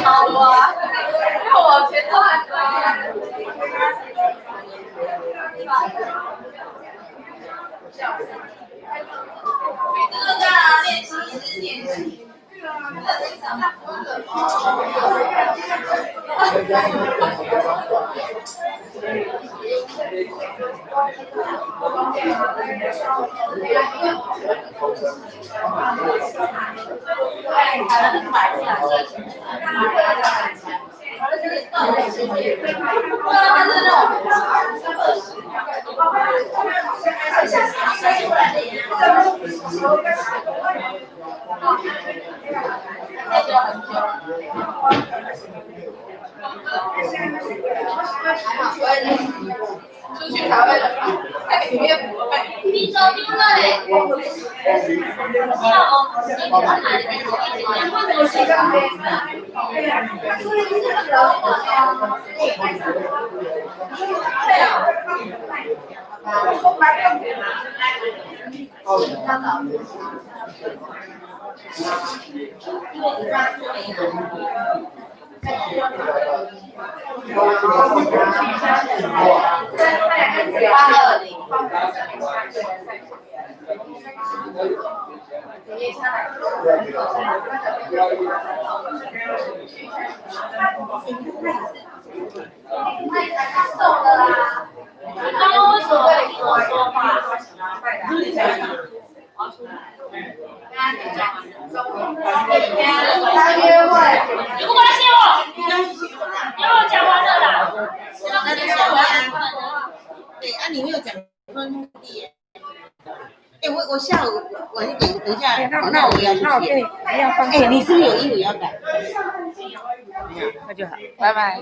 好啊，因为我前都还可以。每次都这样练习，一直练习。那就很久，还好不会冷，出去才会冷，在里面不会。你手丢了嘞！820。太瘦了啦！你刚刚为什么会听我说话？我要出来。他约会。你不关心我？因为我讲完了啦。那就讲完。对啊，你没有讲分目的。哎，我下午晚一点，等一下，那我要出去。哎，你是不是有衣服要改？那就好，拜拜。